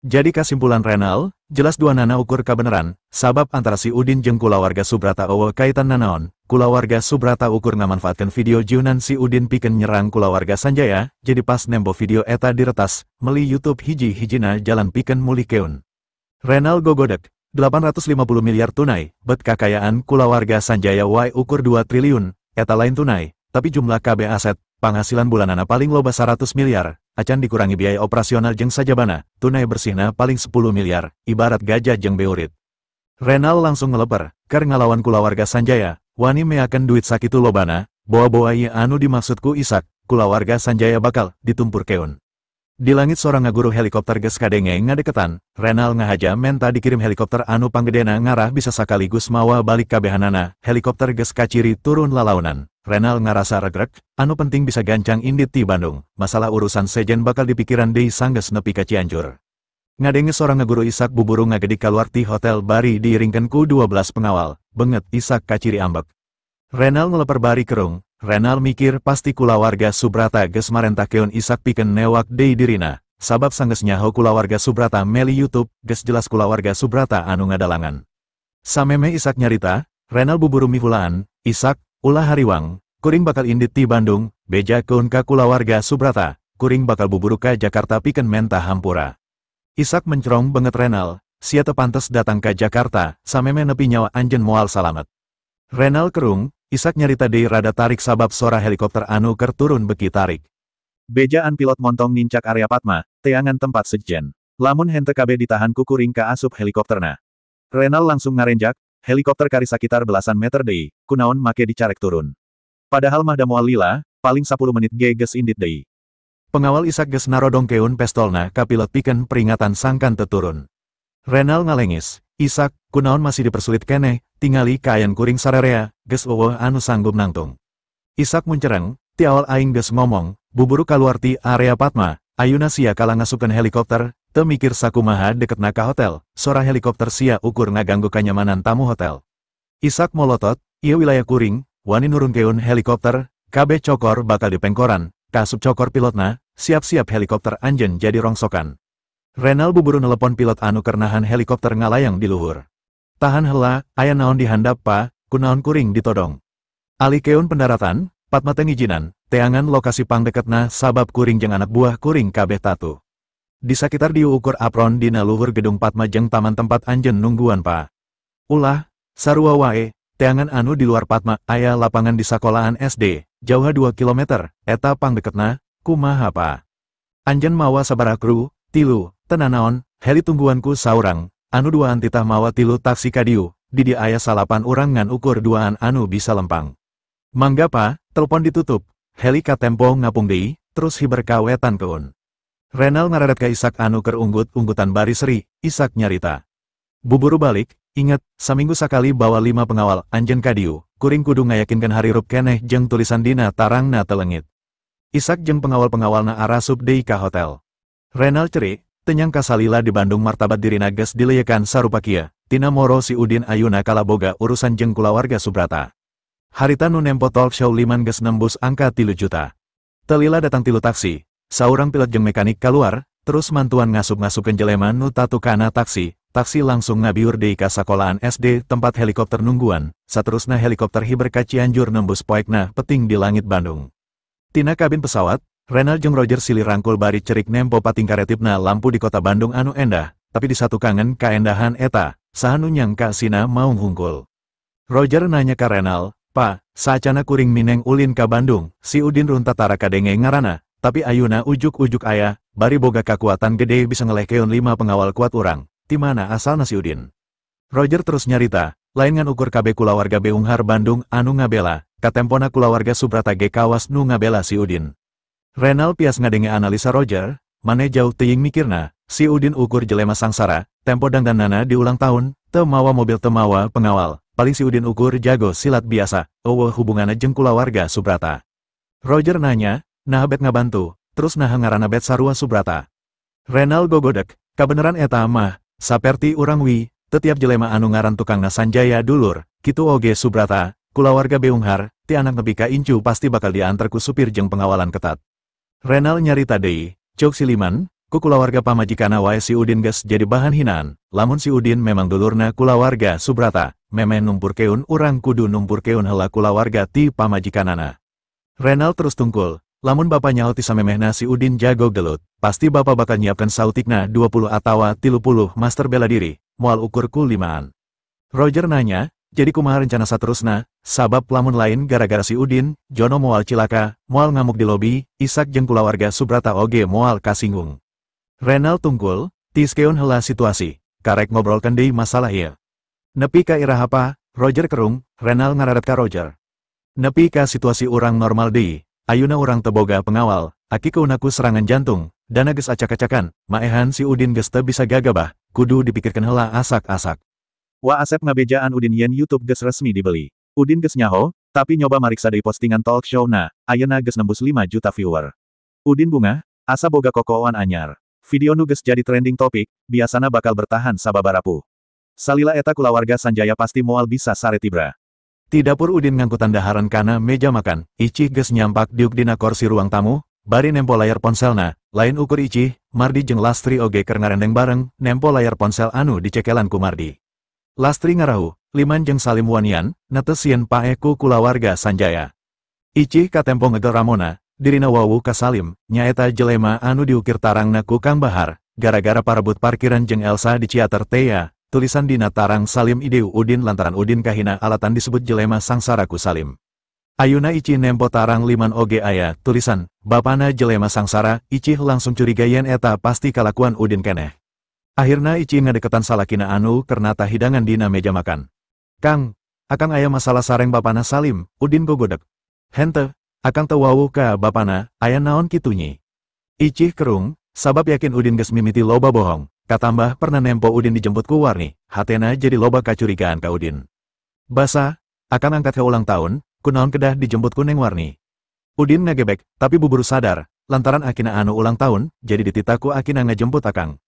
[SPEAKER 1] Jadi kasimpulan Renal, jelas dua nana ukur kabeneran, sabab antara si Udin jeung kulawarga Subrata eueuh kaitan nanaon, kulawarga Subrata ukur ngamanfaatkeun video jieunan si Udin pikeun nyerang kulawarga Sanjaya, jadi pas nembo video eta diretas, meuli YouTube hiji-hijina jalan pikeun mulihkeun. Renal gogodek, 850 miliar tunai, bet kakayaan kulawarga Sanjaya wae ukur 2 triliun, eta lain tunai, tapi jumlah KB aset, panghasilan bulanana paling loba 100 miliar, acan dikurangi biaya operasional jeung sajabana, tunai bersihna paling 10 miliar, ibarat gajah jeung beurit. Renal langsung ngeleper, keur ngalawan kulawarga Sanjaya, wani meakeun duit sakitu lobana, boa-boa ieu anu dimaksudku Isak, kulawarga Sanjaya bakal ditumpurkeun. Di langit sorang ngaguru helikopter geus kadenge ngadeketan, Renal ngahaja menta dikirim helikopter anu panggedena ngarah bisa sakaligus mawa balik kabehanana, helikopter geus kaciri turun lalaunan. Renal ngarasa regrek, anu penting bisa gancang indit ti Bandung, masalah urusan sejen bakal dipikiran deui sanggeus nepi ka Cianjur. Ngadenge sorang ngaguru Isak buburu ngagedik kaluar ti hotel bari diiringkeun ku 12 pengawal, benget Isak kaciri ambek. Renal ngeleper bari kerung, Renal mikir pasti kulawarga Subrata geus marentahkeun Isak pikeun newak deui dirina, sabab sanggeus nyaho kulawarga Subrata meli YouTube, geus jelas kulawarga Subrata anu ngadalangan. Sameme Isak nyarita, Renal buburu mihulaan, Isak, ulah hariwang, kuring bakal indit ti Bandung, bejakeun ka kulawarga Subrata, kuring bakal buburu ka Jakarta pikeun menta hampura. Isak mencrong benget Renal, sia teu pantes datang ka Jakarta, sameme nepi nyawa anjeun moal salamet. Renal kerung, Isak nyarita deui rada tarik sabab sora helikopter anu keur turun beki tarik.
[SPEAKER 2] Bejaan pilot montong nincak area Padma, teangan tempat sejen. Lamun henteu kabeh ditahan ku kuring ka asup helikopterna. Renal langsung ngarenjak, helikopter kari sakitar belasan meter deui, kunaon make dicarek turun. Padahal mah da moal lila, paling 10 menit ge geus indit deui.
[SPEAKER 1] Pengawal Isak geus narodongkeun pestolna ka pilot pikeun peringatan sangkan teu turun. Renal ngalengis, Isak, kunaon masih dipersulit keneh, tingali kaayan kuring sararea, geus eueuh anu sanggup nangtung. Isak muncereng, ti awal aing geus ngomong, buburu kaluar ti area Padma, ayuna sia kala ngasupkeun helikopter, teu mikir sakumaha deketna ka hotel, sora helikopter sia ukur ngaganggu kanyamanan tamu hotel. Isak molotot, ieu wilayah kuring, wani nurunkeun helikopter, kabeh cokor bakal dipengkoran, kaasup cokor pilotna, siap-siap helikopter anjeun jadi rongsokan. Renal buburu nelepon pilot anu keur nahan helikopter ngalayang di luhur. Tahan hela, aya naon dihandap pa, kunaon kuring ditodong. Alikeun pendaratan, Padma teu ngijinan, teangan lokasi pangdeketna sabab kuring jeung anak buah kuring kabeh tatu. Di sakitar dieu ukur apron dina luhur gedung Padma jeung taman tempat anjeun nungguan pa. Ulah, sarua wae, teangan anu di luar Padma aya lapangan di sakolahan SD, jauh 2 km, eta pangdeketna, kumaha pa. Anjeun mawa sabaraha kru, tilu, tenanaon, heli tungguanku saurang, anu duaan titah mawa tilu taksi kadiu, di dia aya salapan urang ngan ukur duaan anu bisa lempang. Mangga pa, telepon ditutup, heli katempo ngapung deui, terus hiber ka wetan keun. Renal ngareret ka Isak anu keur unggut-unggutan bari seri, Isak nyarita. Buburu balik, inget, saminggu sakali bawa 5 pengawal anjeun kadiu, kuring kudu ngayakinkeun harirup keneh jeung tulisan dina tarangna teu leungit. Isak jeung pengawal-pengawalna arasup deui ka hotel. Renal cerik, tenyang kasalila di Bandung martabat dirina geus dileyekan sarupa kieu, tina moro si Udin ayuna kalaboga urusan jeung kulawarga Subrata. Harita nu nempo talk show Liman geus nembus angka 3 juta. Teu lila datang 3 taksi, saurang pilot jeung mekanik kaluar, terus mantuan ngasup-ngasupkeun jelema nu tatu kana taksi, taksi langsung ngabiur deui ka sakolaan SD tempat helikopter nungguan, saterusna helikopter hiber ka Cianjur nembus poekna peting di langit Bandung. Tina kabin pesawat, Renal jeung Roger silih rangkul bari cerik nempo patingkaretipna lampu di kota Bandung anu endah, tapi disatu kangen kaendahan eta, saha nu nyangka sina maung hungkul. Roger nanya ka Renal, "Pa, saacana kuring mineng ulin ka Bandung, si Udin runta tara kadenge ngarana, tapi ayuna ujuk-ujuk aya, bari boga kakuatan gede bisa ngelehkeun 5 pengawal kuat urang, ti mana asalna si Udin?" Roger terus nyarita, lain ngan ukur kabeh kulawarga beunghar Bandung anu ngabela, katempona kulawarga Subrata ge kawas nu ngabela si Udin. Renal pias ngadenge analisa Roger, mane jauh teuing mikirna, si Udin ukur jelema sangsara, tempo dangdanana di ulang tahun, teu mawa mobil teu mawa pengawal, paling si Udin ukur jago silat biasa, eueuh hubunganna jeung kulawarga Subrata. Roger nanya, nah bet ngabantu, terus nah ngaranna bet sarua Subrata. Renal gogodek, kabeneran eta mah, saperti urang wi, tetiap jelema anu ngaran tukangna Sanjaya dulur, kitu oge Subrata, kulawarga beunghar, ti anak nepi ka incu pasti bakal diantar ku supir jeung pengawalan ketat. Renal nyarita deui, cok si Liman, ku kulawarga pamajikana wae si Udin geus jadi bahan hinaan, lamun si Udin memang dulurna kulawarga Subrata, memeh numpurkeun urang kudu numpurkeun heula kulawarga ti pamajikanana. Renal terus tungkul, lamun bapa nyaho ti samemehna si Udin jago gelut, pasti bapa bakal nyiapkan sautikna 20 atawa 30 master bela diri, moal ukur ku 5an. Roger nanya, jadi kumaha rencana saterusna, sabab lamun lain gara-gara si Udin, Jono moal cilaka, moal ngamuk di lobi, Isak jeung kulawarga Subrata oge moal kasinggung. Renal tungkul, tiskeun heula situasi, karek ngobrolkeun deui masalah ieu. Nepi ka iraha pa, Roger kerung, Renal ngararet ka Roger. Nepi ka situasi urang normal deui, ayuna urang teu boga pengawal, aki keunaku serangan jantung, dana geus acak-acakan, maehan si Udin geus teu bisa gagabah, kudu dipikirkeun heula asak-asak.
[SPEAKER 2] Wa Asep ngabejaan Udin yen YouTube geus resmi dibeli. Udin geus nyaho, tapi nyoba mariksa deui postingan talk show na, ayeuna geus nembus 5 juta viewer. Udin bungah, asa boga kokoan anyar. Video nu geus jadi trending topik, biasana bakal bertahan sababarapu. Salila eta kulawarga Sanjaya pasti moal bisa sare tibra.
[SPEAKER 1] Ti dapur Udin ngangkutan daharan kana meja makan, Icih geus nyampak diuk dina korsi ruang tamu, bari nempo layar ponselna, lain ukur Icih, Mardi jeung Lastri oge keur ngarendeng bareng, nempo layar ponsel anu dicekelan ku Mardi. Lastri ngarahu, Liman jeung Salim wanian, netes sieun paeh ku kulawarga Sanjaya. Icih katempo ngegel Ramona, dirina wawu ka Salim, nyaeta jelema anu diukir tarangna ku Kang Bahar, gara-gara parebut parkiran jeung Elsa di Ciater Tea, tulisan dina tarang Salim ideu Udin lantaran Udin kahina alatan disebut jelema sangsara ku Salim. Ayuna Icih nempo tarang Liman oge aya, tulisan, bapana jelema sangsara, Icih langsung curiga yen eta pasti kalakuan Udin keneh. Akhirna Icih ngadeketan salakina anu kernata hidangan dina meja makan. Kang, akang aya masalah sareng bapana Salim, Udin gogodek. Hente, akang teu wawuh ka bapana, aya naon kitu nyi. Icih kerung, sabab yakin Udin geus mimiti loba bohong, katambah pernah nempo Udin dijemput ku Warni, hatena jadi loba kacurigaan ka Udin. Basa, akang angkat ke ulang tahun, kunaon kedah dijemput ku Neng Warni. Udin ngagebek, tapi buburu sadar, lantaran akina anu ulang tahun, jadi dititaku akina ngajemput akang.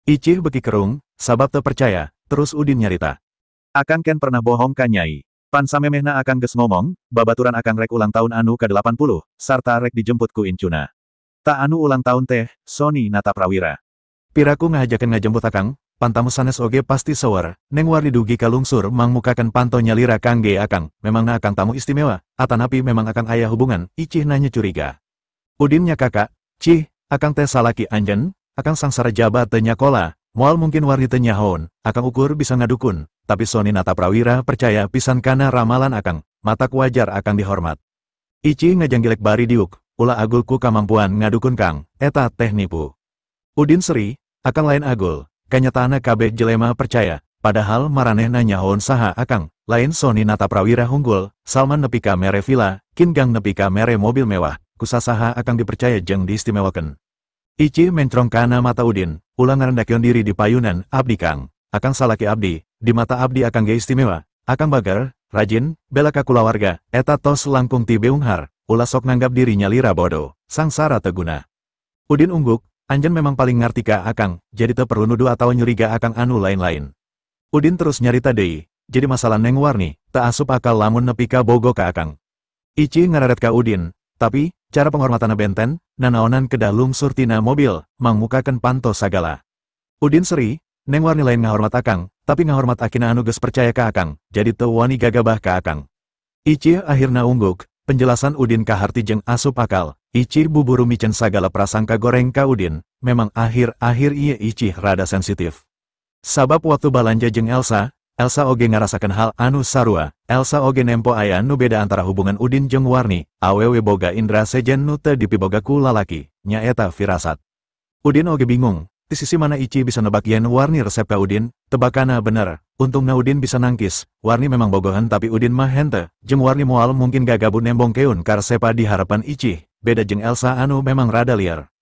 [SPEAKER 1] Icih beki kerung, sabab teu percaya, terus Udin nyarita.
[SPEAKER 2] Akang ken pernah bohong ka Nyai. Pan samemehna akang geus ngomong, babaturan akang rek ulang tahun anu ke-80, sarta rek dijemput ku incuna. Ta anu ulang tahun teh, Sony Nataprawira.
[SPEAKER 1] Piraku ngahajakeun ngajemput akang, pantamu sanes oge pasti sawer, Neng Warni dugi kalungsur mangmukakeun panto nyalira kangge akang, memangna akang tamu istimewa, atanapi memang akang aya hubungan, Icih nanya curiga. Udin nya kakak, cih, akang teh salaki anjen, akang sangsara jabat teu nyakola, moal mungkin Warni teu nyahoon, akang ukur bisa ngadukun, tapi Sony Nataprawira percaya pisan kana ramalan akang, matak wajar akang dihormat. Icih ngajanggilek bari diuk, ulah agul ku kamampuan ngadukun kang, eta teh nipu. Udin seri, akang lain agul, kanyataana kabeh jelema percaya, padahal maranehna nyahoon saha akang, lain Sony Nataprawira hunggul, Salman nepi ka mere villa, Kin Gang nepi ka mere mobil mewah, kusasaha akang dipercaya jeung diistimewakeun. Icih mencrong kana mata Udin, ulah ngarendakeun diri di payunan, abdi kang, akang salaki abdi, di mata abdi akang ge istimewa, akang bager, rajin, bela ka kulawarga, eta tos langkung ti beunghar, ulah sok nganggap diri nyalira bodoh, sangsara teu guna. Udin ungguk, anjen memang paling ngarti ka akang, jadi teu perlu nuduh atawa nyuriga akang anu lain-lain. Udin terus nyarita deui, jadi masalah Neng Warni, teu asup akal lamun nepi ka bogoh ka akang. Icih ngareret ka Udin, tapi, cara penghormatanna benten, nanaonan kedah lungsur tina mobil, mangmukakeun panto sagala. Udin seri, Neng Warni lain ngahormat akang, tapi ngahormat akina anu geus percaya ka akang, jadi teu wani gagabah ka akang. Icih akhirna ungguk, penjelasan Udin kaharti jeung asup akal, Icih buburu micen sagala prasangka goreng ka Udin, memang akhir-akhir ieu Icih rada sensitif. Sabab waktu balanja jeung Elsa, Elsa oge ngarasakeun hal anu sarua, Elsa oge nempo aya nu beda antara hubungan Udin jeung Warni, awewe boga indra sejen nu teu dipiboga ku lalaki, nyaeta firasat. Udin oge bingung, di sisi mana Icih bisa nebak yen Warni resep ka Udin, tebakana bener, untungna Udin bisa nangkis, Warni memang bogohan tapi Udin mah henteu, jeung Warni moal mungkin gagabu nembongkeun karsepa di harapan Icih, beda jeung Elsa anu memang rada liar.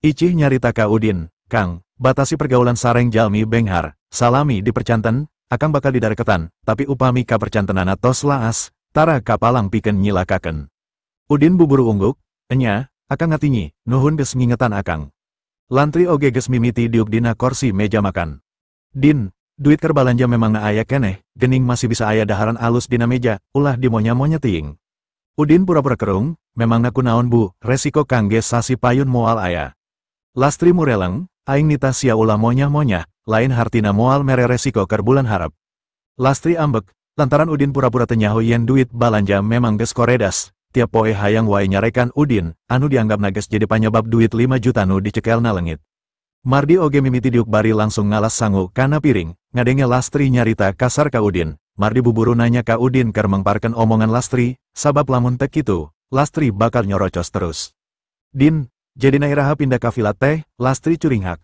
[SPEAKER 1] Icih nyarita ka Udin, Kang, batasi pergaulan sareng jalmi benghar, salami dipercanten, akang bakal didareketan, tapi upami kapercantenana tos laas, tara kapalang pikeun nyilakakeun. Udin buburu ungguk, enya, akang ngatinyi, nuhun geus ngingetan akang. Lantri oge geus mimiti diuk dina korsi meja makan. Din, duit keur balanja memang na aya keneh, gening masih bisa aya daharan alus dina meja, ulah dimonya-monya teuing. Udin pura-pura kerung, memangna kunaon bu, resiko kangge sasi payun moal aya. Lastri mureleng, aing nita sia ulah monyah-monyah, lain hartina moal mere resiko keur bulan harap. Lastri ambek, lantaran Udin pura-pura teu nyaho yen duit balanja memang geus koredas, tiap poe hayang wae nyarekan Udin, anu dianggap geus jadi panyebab duit 5 juta nu dicekelna leungit. Mardi oge mimiti diuk bari langsung ngalas sangu kana piring, ngadenge Lastri nyarita kasar ka Udin. Mardi buburu nanya ka Udin keur mengparkeun omongan Lastri, sabab lamun teu kitu, Lastri bakal nyorocos terus. Din, jadi iraha pindah ka villa teh, Lastri curinghak.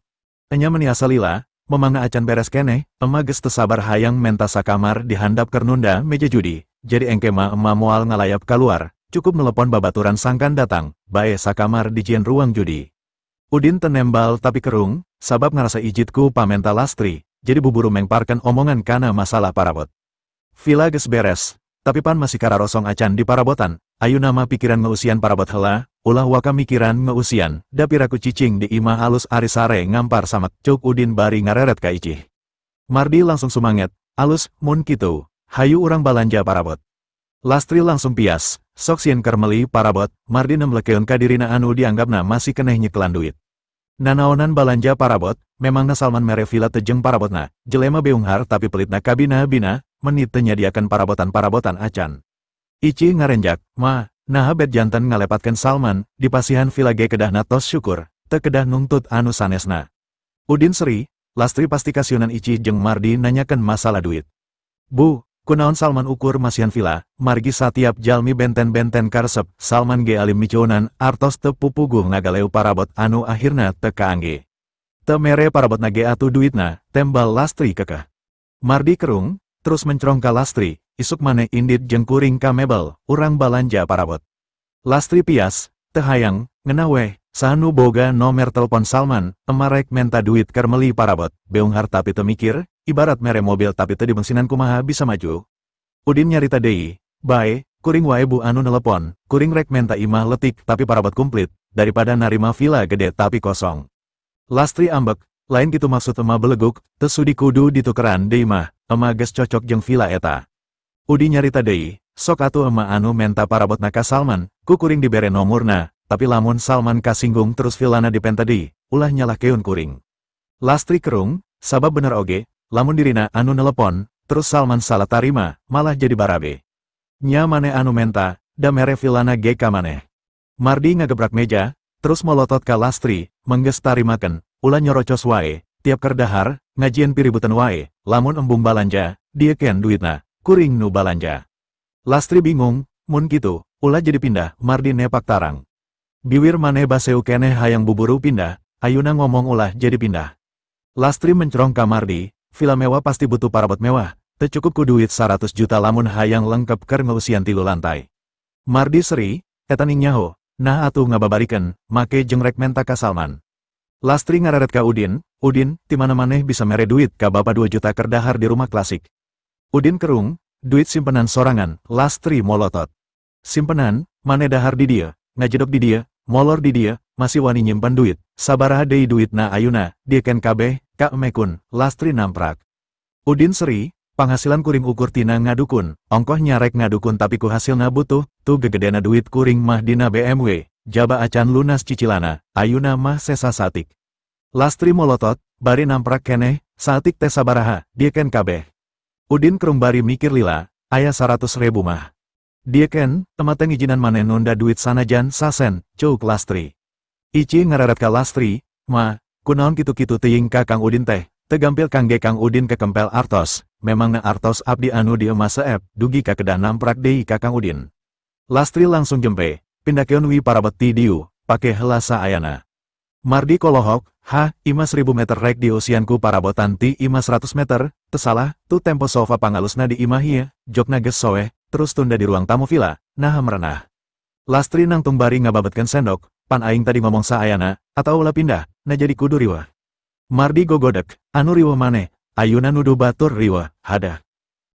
[SPEAKER 1] Enya meni asa lila, memangna acan beres keneh, ema geus teu sabar hayang menta sakamar di handap keur nunda meja judi, jadi engke mah ema moal ngalayap kaluar, cukup nelepon babaturan sangkan datang, bae sakamar dijieun ruang judi. Udin tenembal tapi kerung, sabab ngarasa ijitku pamenta Lastri, jadi buburu mengparkeun omongan kana masalah parabot. Villa geus beres, tapi pan masih kararosong acan di parabotan, ayeuna mah pikiran ngeusian parabot heula, ulah waka mikiran ngeusian, da piraku cicing di imah alus ari sare ngampar samak, cuk Udin bari ngareret ka Icih. Mardi langsung sumanget, alus, mun kitu, hayu urang balanja parabot. Lastri langsung pias, sok sieun keur meuli parabot, Mardi nemblekeun ka dirina anu dianggapna masih keneh nyekelan duit. Nanaonan balanja parabot, memangna Salman mere villa teu jeung parabotna, jelema beunghar tapi pelitna kabina-bina, menit teu nyadiakeun parabotan-parabotan acan. Icih ngarenjak, ma, naha bet janten ngalepatkeun Salman, dipasihan villa ge kedahna tos syukur, teu kedah nungtut anu sanesna. Udin seri, Lastri pasti kasiunan Icih jeung Mardi nanyakeun masalah duit. Bu, kunaon Salman ukur masihan villa, margi satiap jalmi benten-benten karesep, Salman ge alim micunan, artos teu pupuguh ngagaleuh parabot anu akhirna teu kaangge. Teu mere parabotna ge atuh duitna, tembal Lastri kekeh. Mardi kerung, terus mencrong ka Lastri, isuk maneh indit jeung kuring ka mebel, urang balanja parabot. Lastri pias, teu hayang, ngeunah weh, saha nu boga nomer telepon Salman, emarek menta duit keur meuli parabot, beunghar tapi teu mikir, ibarat mere mobil tapi teu dibensinan kumaha bisa maju. Udin nyarita deui, bae, kuring wae bu anu nelepon, kuring rek menta imah letik tapi parabot kumplit, daripada narima villa gede tapi kosong. Lastri ambek, lain kitu maksud ema beleguk, teu sudi kudu ditukeran deui mah, ema geus cocok jeung villa eta. Udin nyarita deui, sok atuh ema anu menta parabotna ka Salman, ku kuring dibere nomorna, tapi lamun Salman kasinggung terus villana dipenta deui, ulah nyalahkeun kuring. Lastri kerung, sabab bener oge, lamun dirina anu nelepon, terus Salman salah tarima, malah jadi barabe. Nya maneh anu menta, da mere villana ge ka maneh. Mardi ngagebrak meja, terus molotot ka Lastri, menggeus tarimakeun, ulah nyorocos wae, tiap keur dahar, ngajieun piributan wae, lamun embung balanja, dieken duitna, kuring nu balanja. Lastri bingung, mun kitu, ulah jadi pindah, Mardi nepak tarang. Biwir maneh baseu keneh hayang buburu pindah, ayuna ngomong ulah jadi pindah. Lastri mencrong ka Mardi, villa mewah pasti butuh parabot mewah, teu cukup ku duit 100 juta lamun hayang lengkep keur ngeusian 3 lantai. Mardi seri, eta ning nyaho, nah atuh ngababarikeun, make jeung rek menta ka Salman. Lastri ngareret ka Udin, Udin, ti mana maneh bisa mere duit ka bapa 2 juta keur dahar di rumah klasik. Udin kerung, duit simpenan sorangan, Lastri molotot. Simpenan, maneh dahar di dieu, ngajedog di dieu, molor di dieu, masih wani nyimpen duit, sabaraha deui duitna ayuna, dieken kabeh, ka emekun, Lastri namprak. Udin seri, Panghasilan kuring ukur tina ngadukun, ongkoh nyarek ngadukun tapi ku hasilna butuh, tuh gegedena duit kuring mah dina BMW, jaba acan lunas cicilana, ayuna mah sesa satik. Lastri molotot, bari namprak keneh, satik teh sabaraha, dieken kabeh. Udin kerung bari mikir lila, aya 100.000 mah. Dieken, emateng ijinan maneh nunda duit sanajan sasen, cuk Lastri. Ici ngareret ka Lastri, ma, kunaon kitu-kitu teuing ka Kang Udin teh, tegampil kangge Kang Udin kekempel artos, memangna artos abdi anu di emas seep, dugi ka kedah namprak deui ka Kang Udin. Lastri langsung jempe, pindakeun wi parabot ti dieu, pake heula saayana. Mardi kolohok, hah, ima 1000 meter rek dieusian ku parabotan ti ima 100 meter, tesalah, tu tempo sofa pangalusna di imah ieu, jokna geus soeh, terus tunda di ruang tamu villa, naha merenah. Lastri nangtung bari ngababetkeun sendok, pan aing tadi ngomong saayana, atau ulah pindah, na jadi kudu riweuh. Mardi gogodek, anu riweuh maneh, ayuna nuduh batur riweuh, hadah.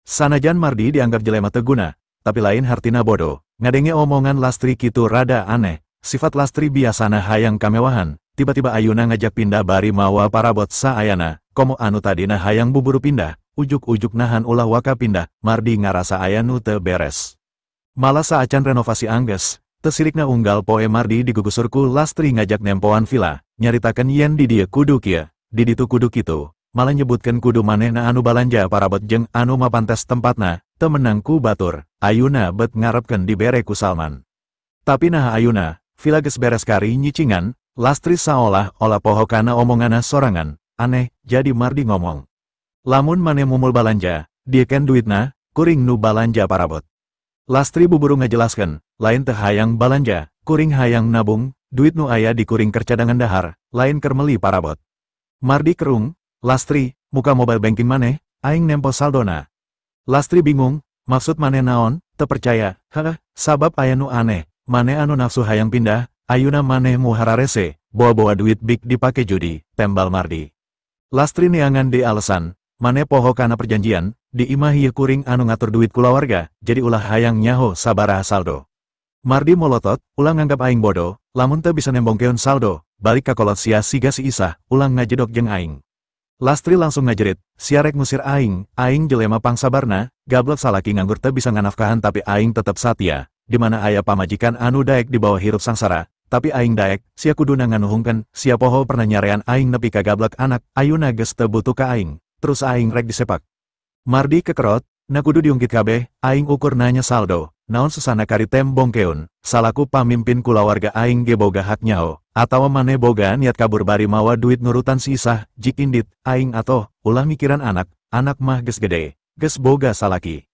[SPEAKER 1] Sanajan Mardi dianggap jelema teu guna, tapi lain hartina bodoh, ngadenge omongan Lastri kitu rada aneh, sifat Lastri biasana hayang kamewahan, tiba-tiba ayuna ngajak pindah bari mawa parabot saayana, komo anu tadina hayang buburu pindah, ujuk-ujuk nahan ulah waka pindah, Mardi ngarasa aya nu teu beres. Malah saacan renovasi angges, tesirikna unggal poe Mardi digugusurku Lastri ngajak nempoan villa, nyaritakeun yen di dieu kudu kieu, di ditu kudu kitu, malah nyebutkeun kudu manehna anu balanja parabot jeung anu mapantes tempatna, teu menang ku batur, ayuna bet ngarepkeun dibere ku Salman. Tapi naha ayuna, villa geus beres kari nyicingan, Lastri saolah-olah poho kana omongana sorangan, aneh, jadi Mardi ngomong. Lamun maneh mumul balanja, dieken duitna, kuring nu balanja parabot. Lastri buburu ngajelaskeun, lain teu hayang balanja, kuring hayang nabung, duit nu aya di kuring keur cadangan dahar, lain keur meuli parabot. Mardi kerung, Lastri, muka mobile banking maneh, aing nempo saldona. Lastri bingung, maksud maneh naon, teu percaya, heh, sabab aya nu aneh, maneh anu nafsu hayang pindah, ayuna maneh mu hararese, bawa-bawa duit big dipake judi, tembal Mardi. Lastri neangan de alasan, maneh poho kana perjanjian, di imah ieu kuring anu ngatur duit kulawarga, jadi ulah hayang nyaho sabaraha saldo. Mardi molotot, ulah nganggap aing bodoh, lamun teu bisa nembongkeun saldo, balik ka kolot sia siga si Isah, ulah ngajedok jeung aing. Lastri langsung ngajerit, sia rek ngusir aing, aing jelema pangsabarna, gablek salaki nganggur teu bisa nganafkahan tapi aing tetep satia, di mana aya pamajikan anu daek dibawa hirup sangsara, tapi aing daek, sia kuduna nganuhungkeun, sia poho pernah nyarean aing nepi ka gablek anak, ayuna geus teu butuh ka aing, terus aing rek disepak. Mardi kekerot, na kudu diungkit kabeh, aing ukur nanya saldo, naon susana kari tembongkeun, salaku pamimpin kulawarga aing ge boga hak nyaho, atawa maneh boga niat kabur bari mawa duit nurutan si Isah, jik indit, aing atoh, ulah mikiran anak, anak mah geus gede, geus boga salaki.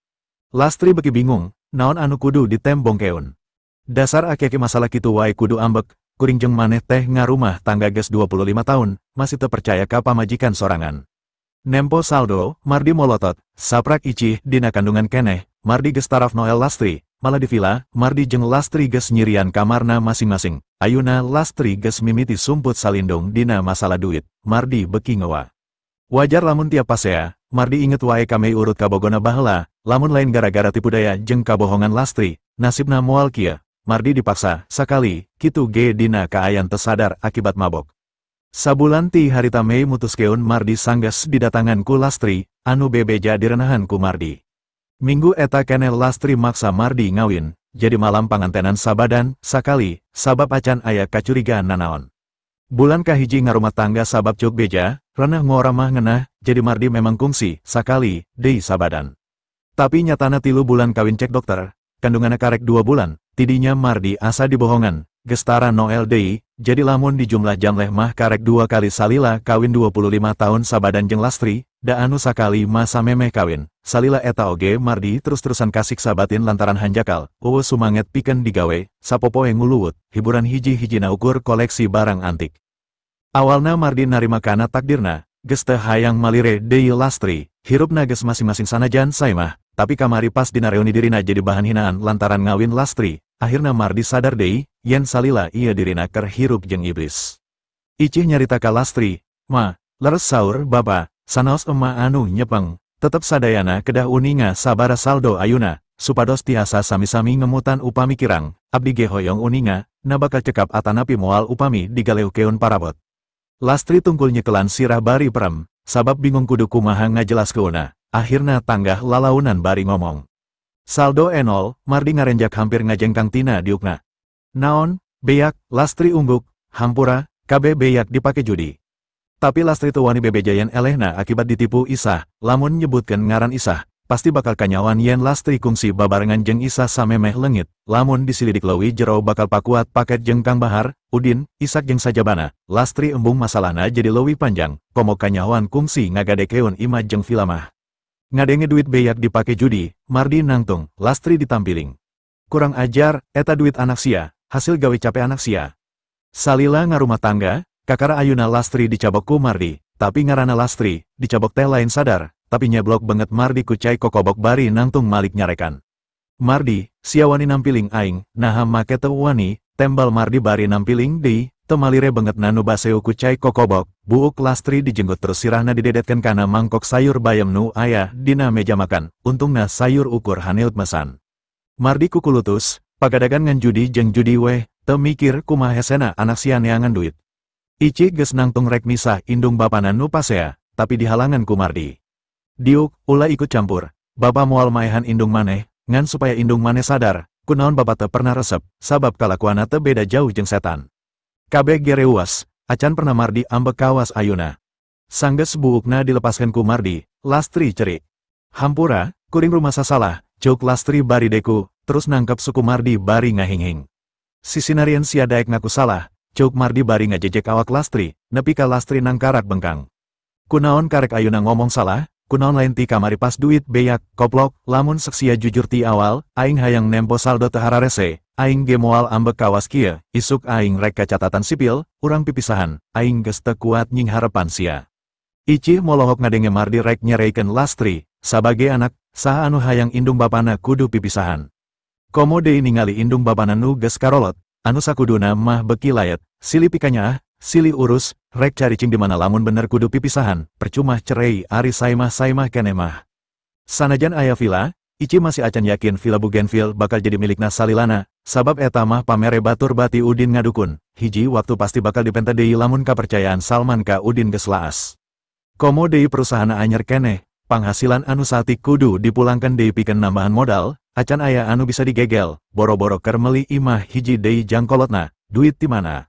[SPEAKER 1] Lastri beki bingung, naon anu kudu ditembongkeun. Dasar aki-aki masalah kitu wae kudu ambek, kuring jeung maneh teh ngarumah tangga geus 25 tahun, masih teu percaya ka pamajikan sorangan. Nempo saldo, Mardi molotot, saprak icih dina kandungan keneh, Mardi geus taraf Noel Lastri, malah di villa, Mardi jeung Lastri geus nyirian kamarna masing-masing, ayuna Lastri geus mimiti sumput salindung dina masalah duit, Mardi beki ngewa. Wajar lamun tiap pasea, Mardi inget wae kame urut kabogona baheula, lamun lain gara-gara tipu daya jeung kabohongan Lastri, nasibna moal kieu, Mardi dipaksa, sakali, kitu ge dina kaayan teu sadar akibat mabok. Sabulan ti harita Mei mutuskeun Mardi sanggeus didatangan ku Lastri, anu bebeja direnahan ku Mardi. Minggu eta keneh Lastri maksa Mardi ngawin, jadi malam pangantenan sabadan, sakali, sabab acan aya kacurigaan nanaon. Bulan kahiji ngarumah tangga sabab cuk beja, renah ngora mah ngenah, jadi Mardi memang kungsi, sakali, deui sabadan. Tapi nyatana 3 bulan kawin cek dokter, kandunganna karek 2 bulan, tidinya Mardi asa dibohongan, gestara Noel deui, jadi lamun di jumlah jamleh mah karek 2 kali salila kawin 25 tahun sabadan jeung Lastri, da anu sakali masa memeh kawin, salila eta oge Mardi terus-terusan kasiksa batin lantaran hanjakal, eueuh sumanget pikeun digawe, sapopoe nguluwut, hiburan hiji-hijina ukur koleksi barang antik. Awalna Mardi narima kana takdirna, geus teu hayang malire deui Lastri, hirupna geus masing-masing sanajan saemah, tapi kamari pas dina reuni dirina jadi bahan hinaan lantaran ngawin Lastri, akhirna Mardi sadar deui, yen salila ieu dirina keur hirup jeung iblis. Icih nyarita ka Lastri, ma, leres saur bapa, sanaos ema anu nyepeng, tetep sadayana kedah uninga sabara saldo ayuna, supados tiasa sami-sami ngemutan upami kirang, abdi ge hoyong uninga, na bakal cekap atanapi moal upami digaleukeun parabot. Lastri tungkul nyekelan sirah bari perem, sabab bingung kudu kumaha ngajelaskeunna, akhirna tanggah lalaunan bari ngomong. Saldo enol, Mardi ngarenjak hampir ngajengkang tina diukna. Naon, beyak, Lastri ungguk, hampura, kabeh beyak dipake judi. Tapi Lastri teu wani bebeja yen elehna akibat ditipu Isah, lamun nyebutkeun ngaran Isah, pasti bakal kanyawan yen Lastri kungsi babarengan jeung Isah samemeh leungit, lamun disilidik leuwih jero bakal pakuat paket jeung Kang Bahar, Udin, Isak jeung sajabana. Lastri embung masalahna jadi leuwih panjang, komo kanyawan kungsi ngagadekeun imah jeung vila mah. Ngadenge duit beyak dipake judi, Mardi nangtung, Lastri ditampiling. Kurang ajar, eta duit anak sia, hasil gawe capek anak sia. Salila ngarumah tangga, kakara ayuna Lastri dicabok ku Mardi, tapi ngarana Lastri, dicabok teh lain sadar, tapi nyeblok banget Mardi kucai kokobok bari nangtung malik nyarekan. Mardi, sia wani nampiling aing, naha make teu wani, tembal Mardi bari nampiling deui, temalire banget nanu baseu kucai kokobok, buuk Lastri dijenggot terus sirahna didedetkeun kana mangkok sayur bayam nu aya dina meja makan, untungna sayur ukur haneut mesan. Mardi kukulutus, pagadagan ngan judi jeung judi weh, teu mikir kumaha hesena anak sia neangan duit. Ici geus nangtung rek misah indung bapana nu pasea, tapi dihalangan ku Mardi. Diuk, ulah ikut campur, bapa moal maehan indung maneh, ngan supaya indung maneh sadar, kunaon bapa teu pernah resep, sabab kalakuanna teu beda jauh jeung setan. Kabeh gereuas, acan pernah Mardi ambek kawas ayuna. Sanggeus buukna dilepaskeun ku Mardi, Lastri cerik. Hampura, kuring rumasa salah, ceuk Lastri bari deku, terus nangkep suku Mardi bari ngahinghing. Sisinarieun sia daek ngaku salah, ceuk Mardi bari ngajejek awak Lastri, nepi ka Lastri nangkarak bengkang. Kunaon karek ayuna ngomong salah, kunaon lain ti kamari pas duit beyak, koplok, lamun seksia jujur ti awal, aing hayang nempo saldo teu hararese, aing ge moal ambek kawas kieu, isuk aing rek ka catatan sipil, urang pipisahan, aing geus teu kuat nyingharepan sia. Icih molohok ngadenge Mardi rek nyereikeun Lastri, sabage anak, saha anu hayang indung bapana kudu pipisahan. Komo deui ningali indung bapana nu geus karolot, anu sakuduna mah beki layet, silih pikanyaah, silih urus, rek caricing di mana lamun bener kudu pipisahan, percuma cerei ari saimah-saimah keneh mah. Sanajan aya vila, Ici masih acan yakin vila Bougainville bakal jadi milikna salilana, sabab eta mah pamere batur bati Udin ngadukun, hiji waktu pasti bakal dipenta deui lamun kapercayaan Salman ka Udin geus laas. Komo deui perusahaan anyer keneh, panghasilan anu saeutik kudu dipulangkeun deui pikeun nambahan modal, acan aya anu bisa digegel, boro-boro keur meuli imah hiji deui jangkolotna, duit ti mana?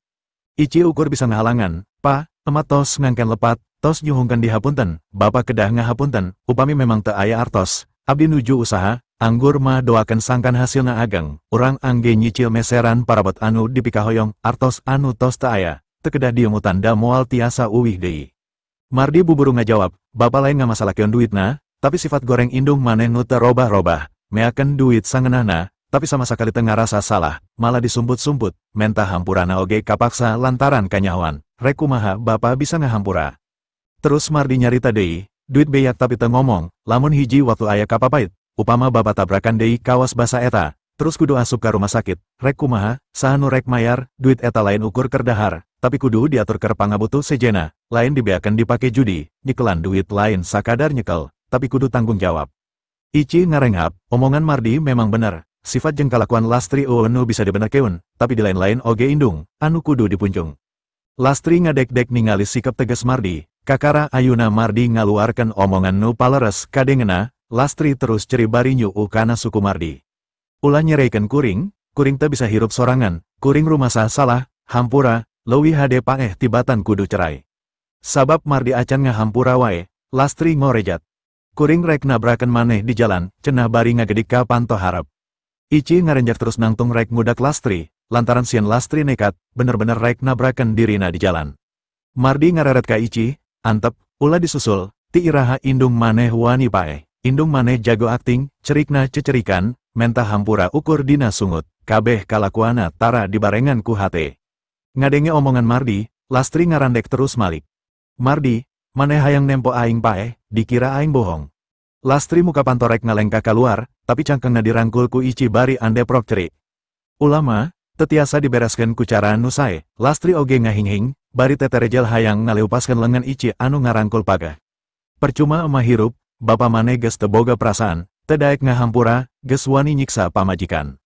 [SPEAKER 1] Ici ukur bisa ngahalangan, pa, emak tos ngangken lepat, tos nyuhungkeun dihapunten, bapa kedah ngahapunten, upami memang teu aya artos, abdi nuju usaha, anggur mah doakeun sangkan hasilna ageng, urang angge nyicil meseran parabot anu dipikahoyong, artos anu tos teu aya, teu kedah diemutan da moal tiasa uwih deui. Mardi buburu ngajawab, bapa lain ngamasalakeun duitna, tapi sifat goreng indung maneh nu teu robah-robah, meakeun duit sangeunahna, tapi sama sakali teu ngarasa salah, malah disumput-sumput, menta hampurana oge kapaksa lantaran kanyahoan, rek kumaha bapa bisa ngahampura. Terus Mardi nyarita deui, duit beyak tapi teu ngomong, lamun hiji waktu aya kapapait, upama bapa tabrakan deui kawas basa eta, terus kudu asup ka rumah sakit, rek kumaha, saha nu rek mayar, duit eta lain ukur keur dahar, tapi kudu diatur keur pangabutuh sejena, lain dibeakeun dipake judi, nyekelan duit lain sakadar nyekel, tapi kudu tanggung jawab. Ici ngarenghap, omongan Mardi memang bener. Sifat jeung kalakuan Lastri nu bisa dibenerkeun, tapi di lain-lain oge indung, anu kudu dipunjung. Lastri ngadek-dek ningali sikap tegas Mardi, kakara ayuna Mardi ngaluarkeun omongan nu paleres kadengena, Lastri terus ceri bari nyuu kana suku Mardi. Ulah nyereikeun kuring, kuring teu bisa hirup sorangan, kuring rumasa salah, hampura, leuwih hade paeh tibatan kudu cerai. Sabab Mardi acan ngahampura wae, Lastri ngorejat. Kuring rek nabrakeun maneh di jalan, cenah bari ngagedik ka panto harap. Ici ngarenjak terus nangtung rek ngudak Lastri, lantaran sieun Lastri nekat, bener-bener rek nabrakeun dirina di jalan. Mardi ngareret ka Ici, antep, ulah disusul, ti iraha indung maneh wani paeh, indung maneh jago akting, cerikna cecerikan, menta hampura ukur dina sungut, kabeh kalakuana tara dibarengan ku hate. Ngadenge omongan Mardi, Lastri ngarandek terus malik. Mardi, maneh hayang nempo aing paeh, dikira aing bohong. Lastri muka pantorek ngalengka keluar, tapi cangkengna dirangkul ku Ici bari andeprok cerik. Ulama, tetiasa dibereskeun ku cara nu sae, Lastri oge ngahinghing, bari teterejel hayang ngaleupaskeun lengan Ici anu ngarangkul pagah. Percuma emah hirup, bapa maneh geus teu boga perasaan, teu daek ngahampura, geus wani nyiksa pamajikan.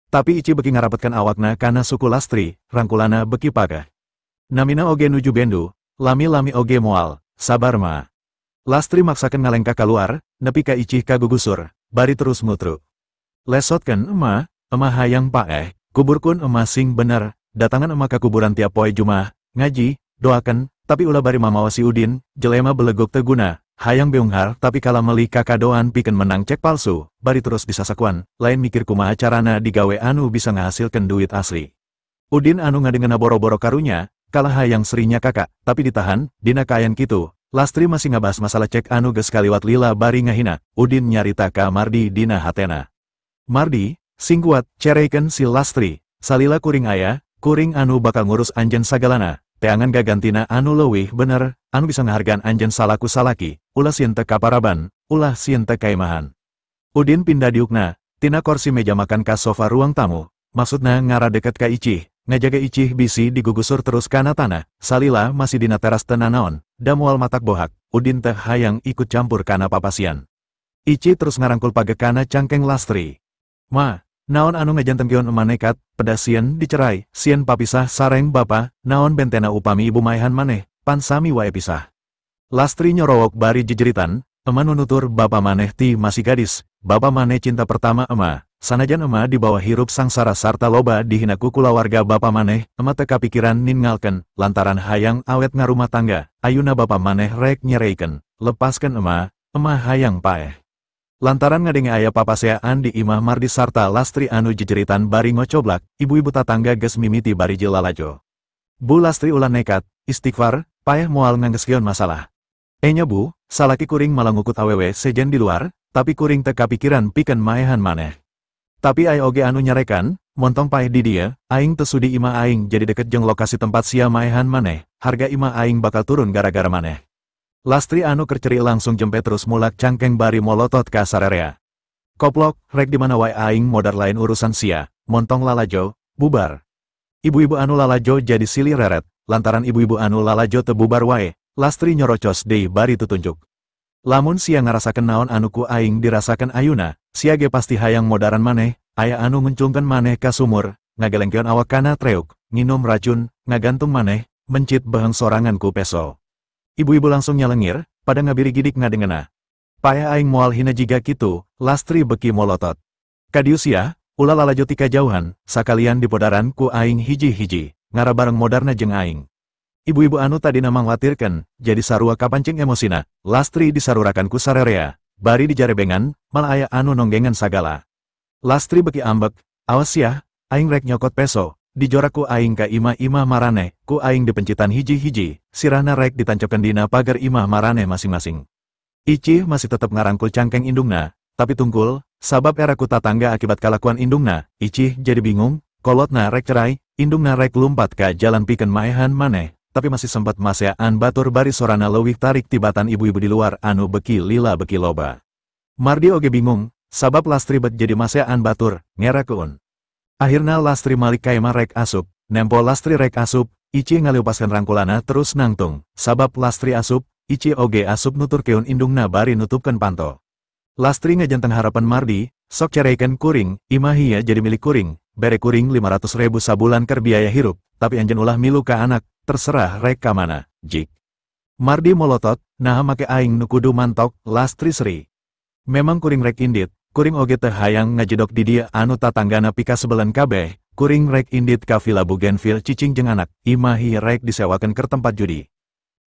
[SPEAKER 1] Tapi Ici beki ngarapetkeun awakna kana suku Lastri, rangkulana beki pagah. Namina oge nuju bendu, lami-lami oge moal, sabar ma. Lastri maksakeun ngalengkah kaluar, nepi ka Icih kagugusur, bari terus ngutru. Lesotkeun ema, ema hayang paeh, kuburkeun ema sing bener, datangan ema ka kuburan tiap poe Jumaah, ngaji, doakeun, tapi ulah bari mamawa si Udin, jelema beleguk teu guna, hayang beunghar tapi kalah meuli kakadoan pikeun menang cek palsu, bari terus disasakuan, lain mikir kumaha carana digawe anu bisa ngahasilkeun duit asli. Udin anu ngadengena boro-boro karunya, kalah hayang serinya kakak, tapi ditahan, dina kaayaan kitu, Lastri masih ngabahas masalah cek anu geus kaliwat lila bari ngahina, Udin nyarita ka Mardi dina hatena. Mardi, sing kuat, cereikeun si Lastri, salila kuring aya, kuring anu bakal ngurus anjeun sagalana, teangan gagantina anu leuwih bener, anu bisa ngahargaan anjeun salaku salaki, ulah sieun teu kaparaban, ulah sieun teu kaimahan. Udin pindah diukna, tina korsi meja makan ka sofa ruang tamu, maksudna ngara deket ka Icih, ngajaga Icih bisi digugusur terus kana tanah, salila masih dina teras teu nanaon, da moal matak bohak, Udin teh hayang ikut campur kana papasian. Icih terus ngarangkul pagekana cangkeng Lastri. Ma, naon anu ngajantenkeun ema nekat, pedas sieun dicerai, sieun papisah sareng bapa, naon bentena upami ibu maehan maneh, pan sami wae pisah. Lastri nyorowok bari jejeritan, ema nunutur bapa maneh ti masih gadis, bapa maneh cinta pertama ema, sanajan ema dibawa hirup sangsara sarta loba dihina ku kulawarga bapa maneh, ema teu kapikiran ningalkeun, lantaran hayang awet ngarumah tangga, ayuna bapa maneh rek nyereikeun, lepaskeun ema, ema hayang paeh. Lantaran ngadenge aya papaseaan di imah Mardi sarta Lastri anu jejeritan bari ngocoblak, ibu-ibu tatangga geus mimiti bari lalajo. Bu Lastri ulah nekat, istighfar, paeh moal nganggeskeun masalah. Enya bu, salaki kuring malah ngukut awewe sejen di luar, tapi kuring teu kapikiran pikeun maehan maneh. Tapi aya oge anu nyarekan, montong paeh di dieu, aing teu sudi imah aing jadi deket jeung lokasi tempat sia maehan maneh, harga imah aing bakal turun gara-gara maneh. Lastri anu kerceri langsung jempe terus mulak cangkeng bari molotot ka sarerea. Koplok, rek di mana wae aing modar lain urusan sia, montong lalajo, bubar. Ibu-ibu anu lalajo jadi silih reret, lantaran ibu-ibu anu lalajo teu bubar wae, Lastri nyorocos deui bari tutunjuk. Lamun sia ngarasakeun naon anu ku aing dirasakeun ayuna, sia ge pasti hayang modaran maneh, aya anu ngencungkeun maneh ka sumur, ngagelengkeun awak kana treuk, nginum racun, ngagantung maneh, mencit beheng sorangan ku peso. Ibu-ibu langsung nyalengir, pada ngabiri gidik ngadengena. Paeh aing moal hina jiga kitu, Lastri beki molotot. Kadieu sia, ulah lalajo ti kajauhan, sakalian dipodaran ku aing hiji-hiji, ngara bareng modarna jeung aing. Ibu-ibu anu tadina mangwatirkeun, jadi sarua kapancing emosina, Lastri disarurakan ku sarerea, bari dijarebengan, malah aya anu nonggengan sagala. Lastri beki ambek, awas sia, aing rek nyokot peso, dijorak ku aing ka imah-imah maraneh, ku aing dipencitan hiji-hiji, sirahna rek ditancepkeun dina pagar imah maraneh masing-masing. Icih masih tetep ngarangkul cangkeng indungna, tapi tungkul, sabab era ku tatangga akibat kalakuan indungna, Icih jadi bingung, kolotna rek cerai, indungna rek lumpat ka jalan pikeun maehan maneh, tapi masih sempat maseaan batur bari sorana leuwih tarik tibatan ibu-ibu di luar anu beki lila beki loba. Mardi oge bingung, sabab Lastri bet jadi maseaan batur, ngerakeun. Akhirna Lastri malik kaema rek asup, nempo Lastri rek asup, Icih ngaliupaskeun rangkulana terus nangtung, sabab Lastri asup, Icih oge asup nuturkeun indungna bari nutupkeun panto. Lastri ngajanteng harapan Mardi, sok cereikeun kuring, imah ieu jadi milik kuring, bere kuring 500.000 sabulan keur biaya hirup, tapi anjeun ulah milu ka anak, terserah rek ka mana, jik. Mardi molotot, naha make aing nu kudu mantok, Lastri seri. Memang kuring rek indit, kuring oge teu hayang ngajedok di dieu anu tatanggana pikasebeleun kabeh, kuring rek indit ka Villa Bougainville cicing jeung anak, imah ieu rek disewakeun keur tempat judi.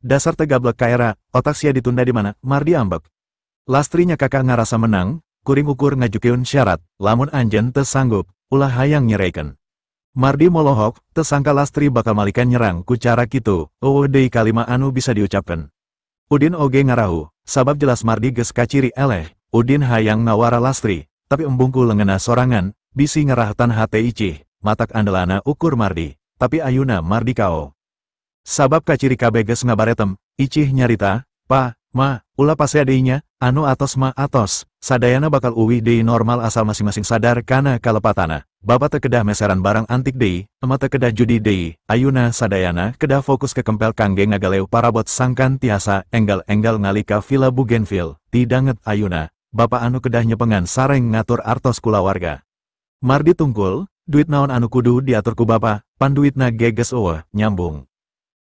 [SPEAKER 1] Dasar teu gablek ka era, otak sia ditunda di mana, Mardi ambek. Lastri nya kakak ngarasa menang, kuring ukur ngajukeun syarat, lamun anjeun teu sanggup, ulah hayang nyereikeun. Mardi molohok, teu sangka Lastri bakal malikan nyerang ku cara kitu, eueuh deui kalima anu bisa diucapkeun. Udin oge ngarahu, sabab jelas Mardi geus kaciri eleh, Udin hayang nawara Lastri, tapi embung ku leungeunna sorangan, bisi ngerahtan hate Icih, matak andelana ukur Mardi, tapi ayuna Mardi kao. Sabab kaciri kabeh geus ngabaretem, Icih nyarita, pa, ma, ulah pasea deui nya, anu atos ma atos, sadayana bakal uwih deui normal asal masing-masing sadar kana kalepatana. Bapa teu kedah meseran barang antik deui, ema teu kedah judi deui, ayuna sadayana kedah fokus ke kempel kangge ngagaleuh parabot sangkan tiasa enggal-enggal ngalih ka Villa Bougainville, ti danget ayuna, bapa anu kedah nyepengan sareng ngatur artos kulawarga. Mardi tungkul, duit naon anu kudu diatur ku bapa, pan duitna geges eueuh, nyambung.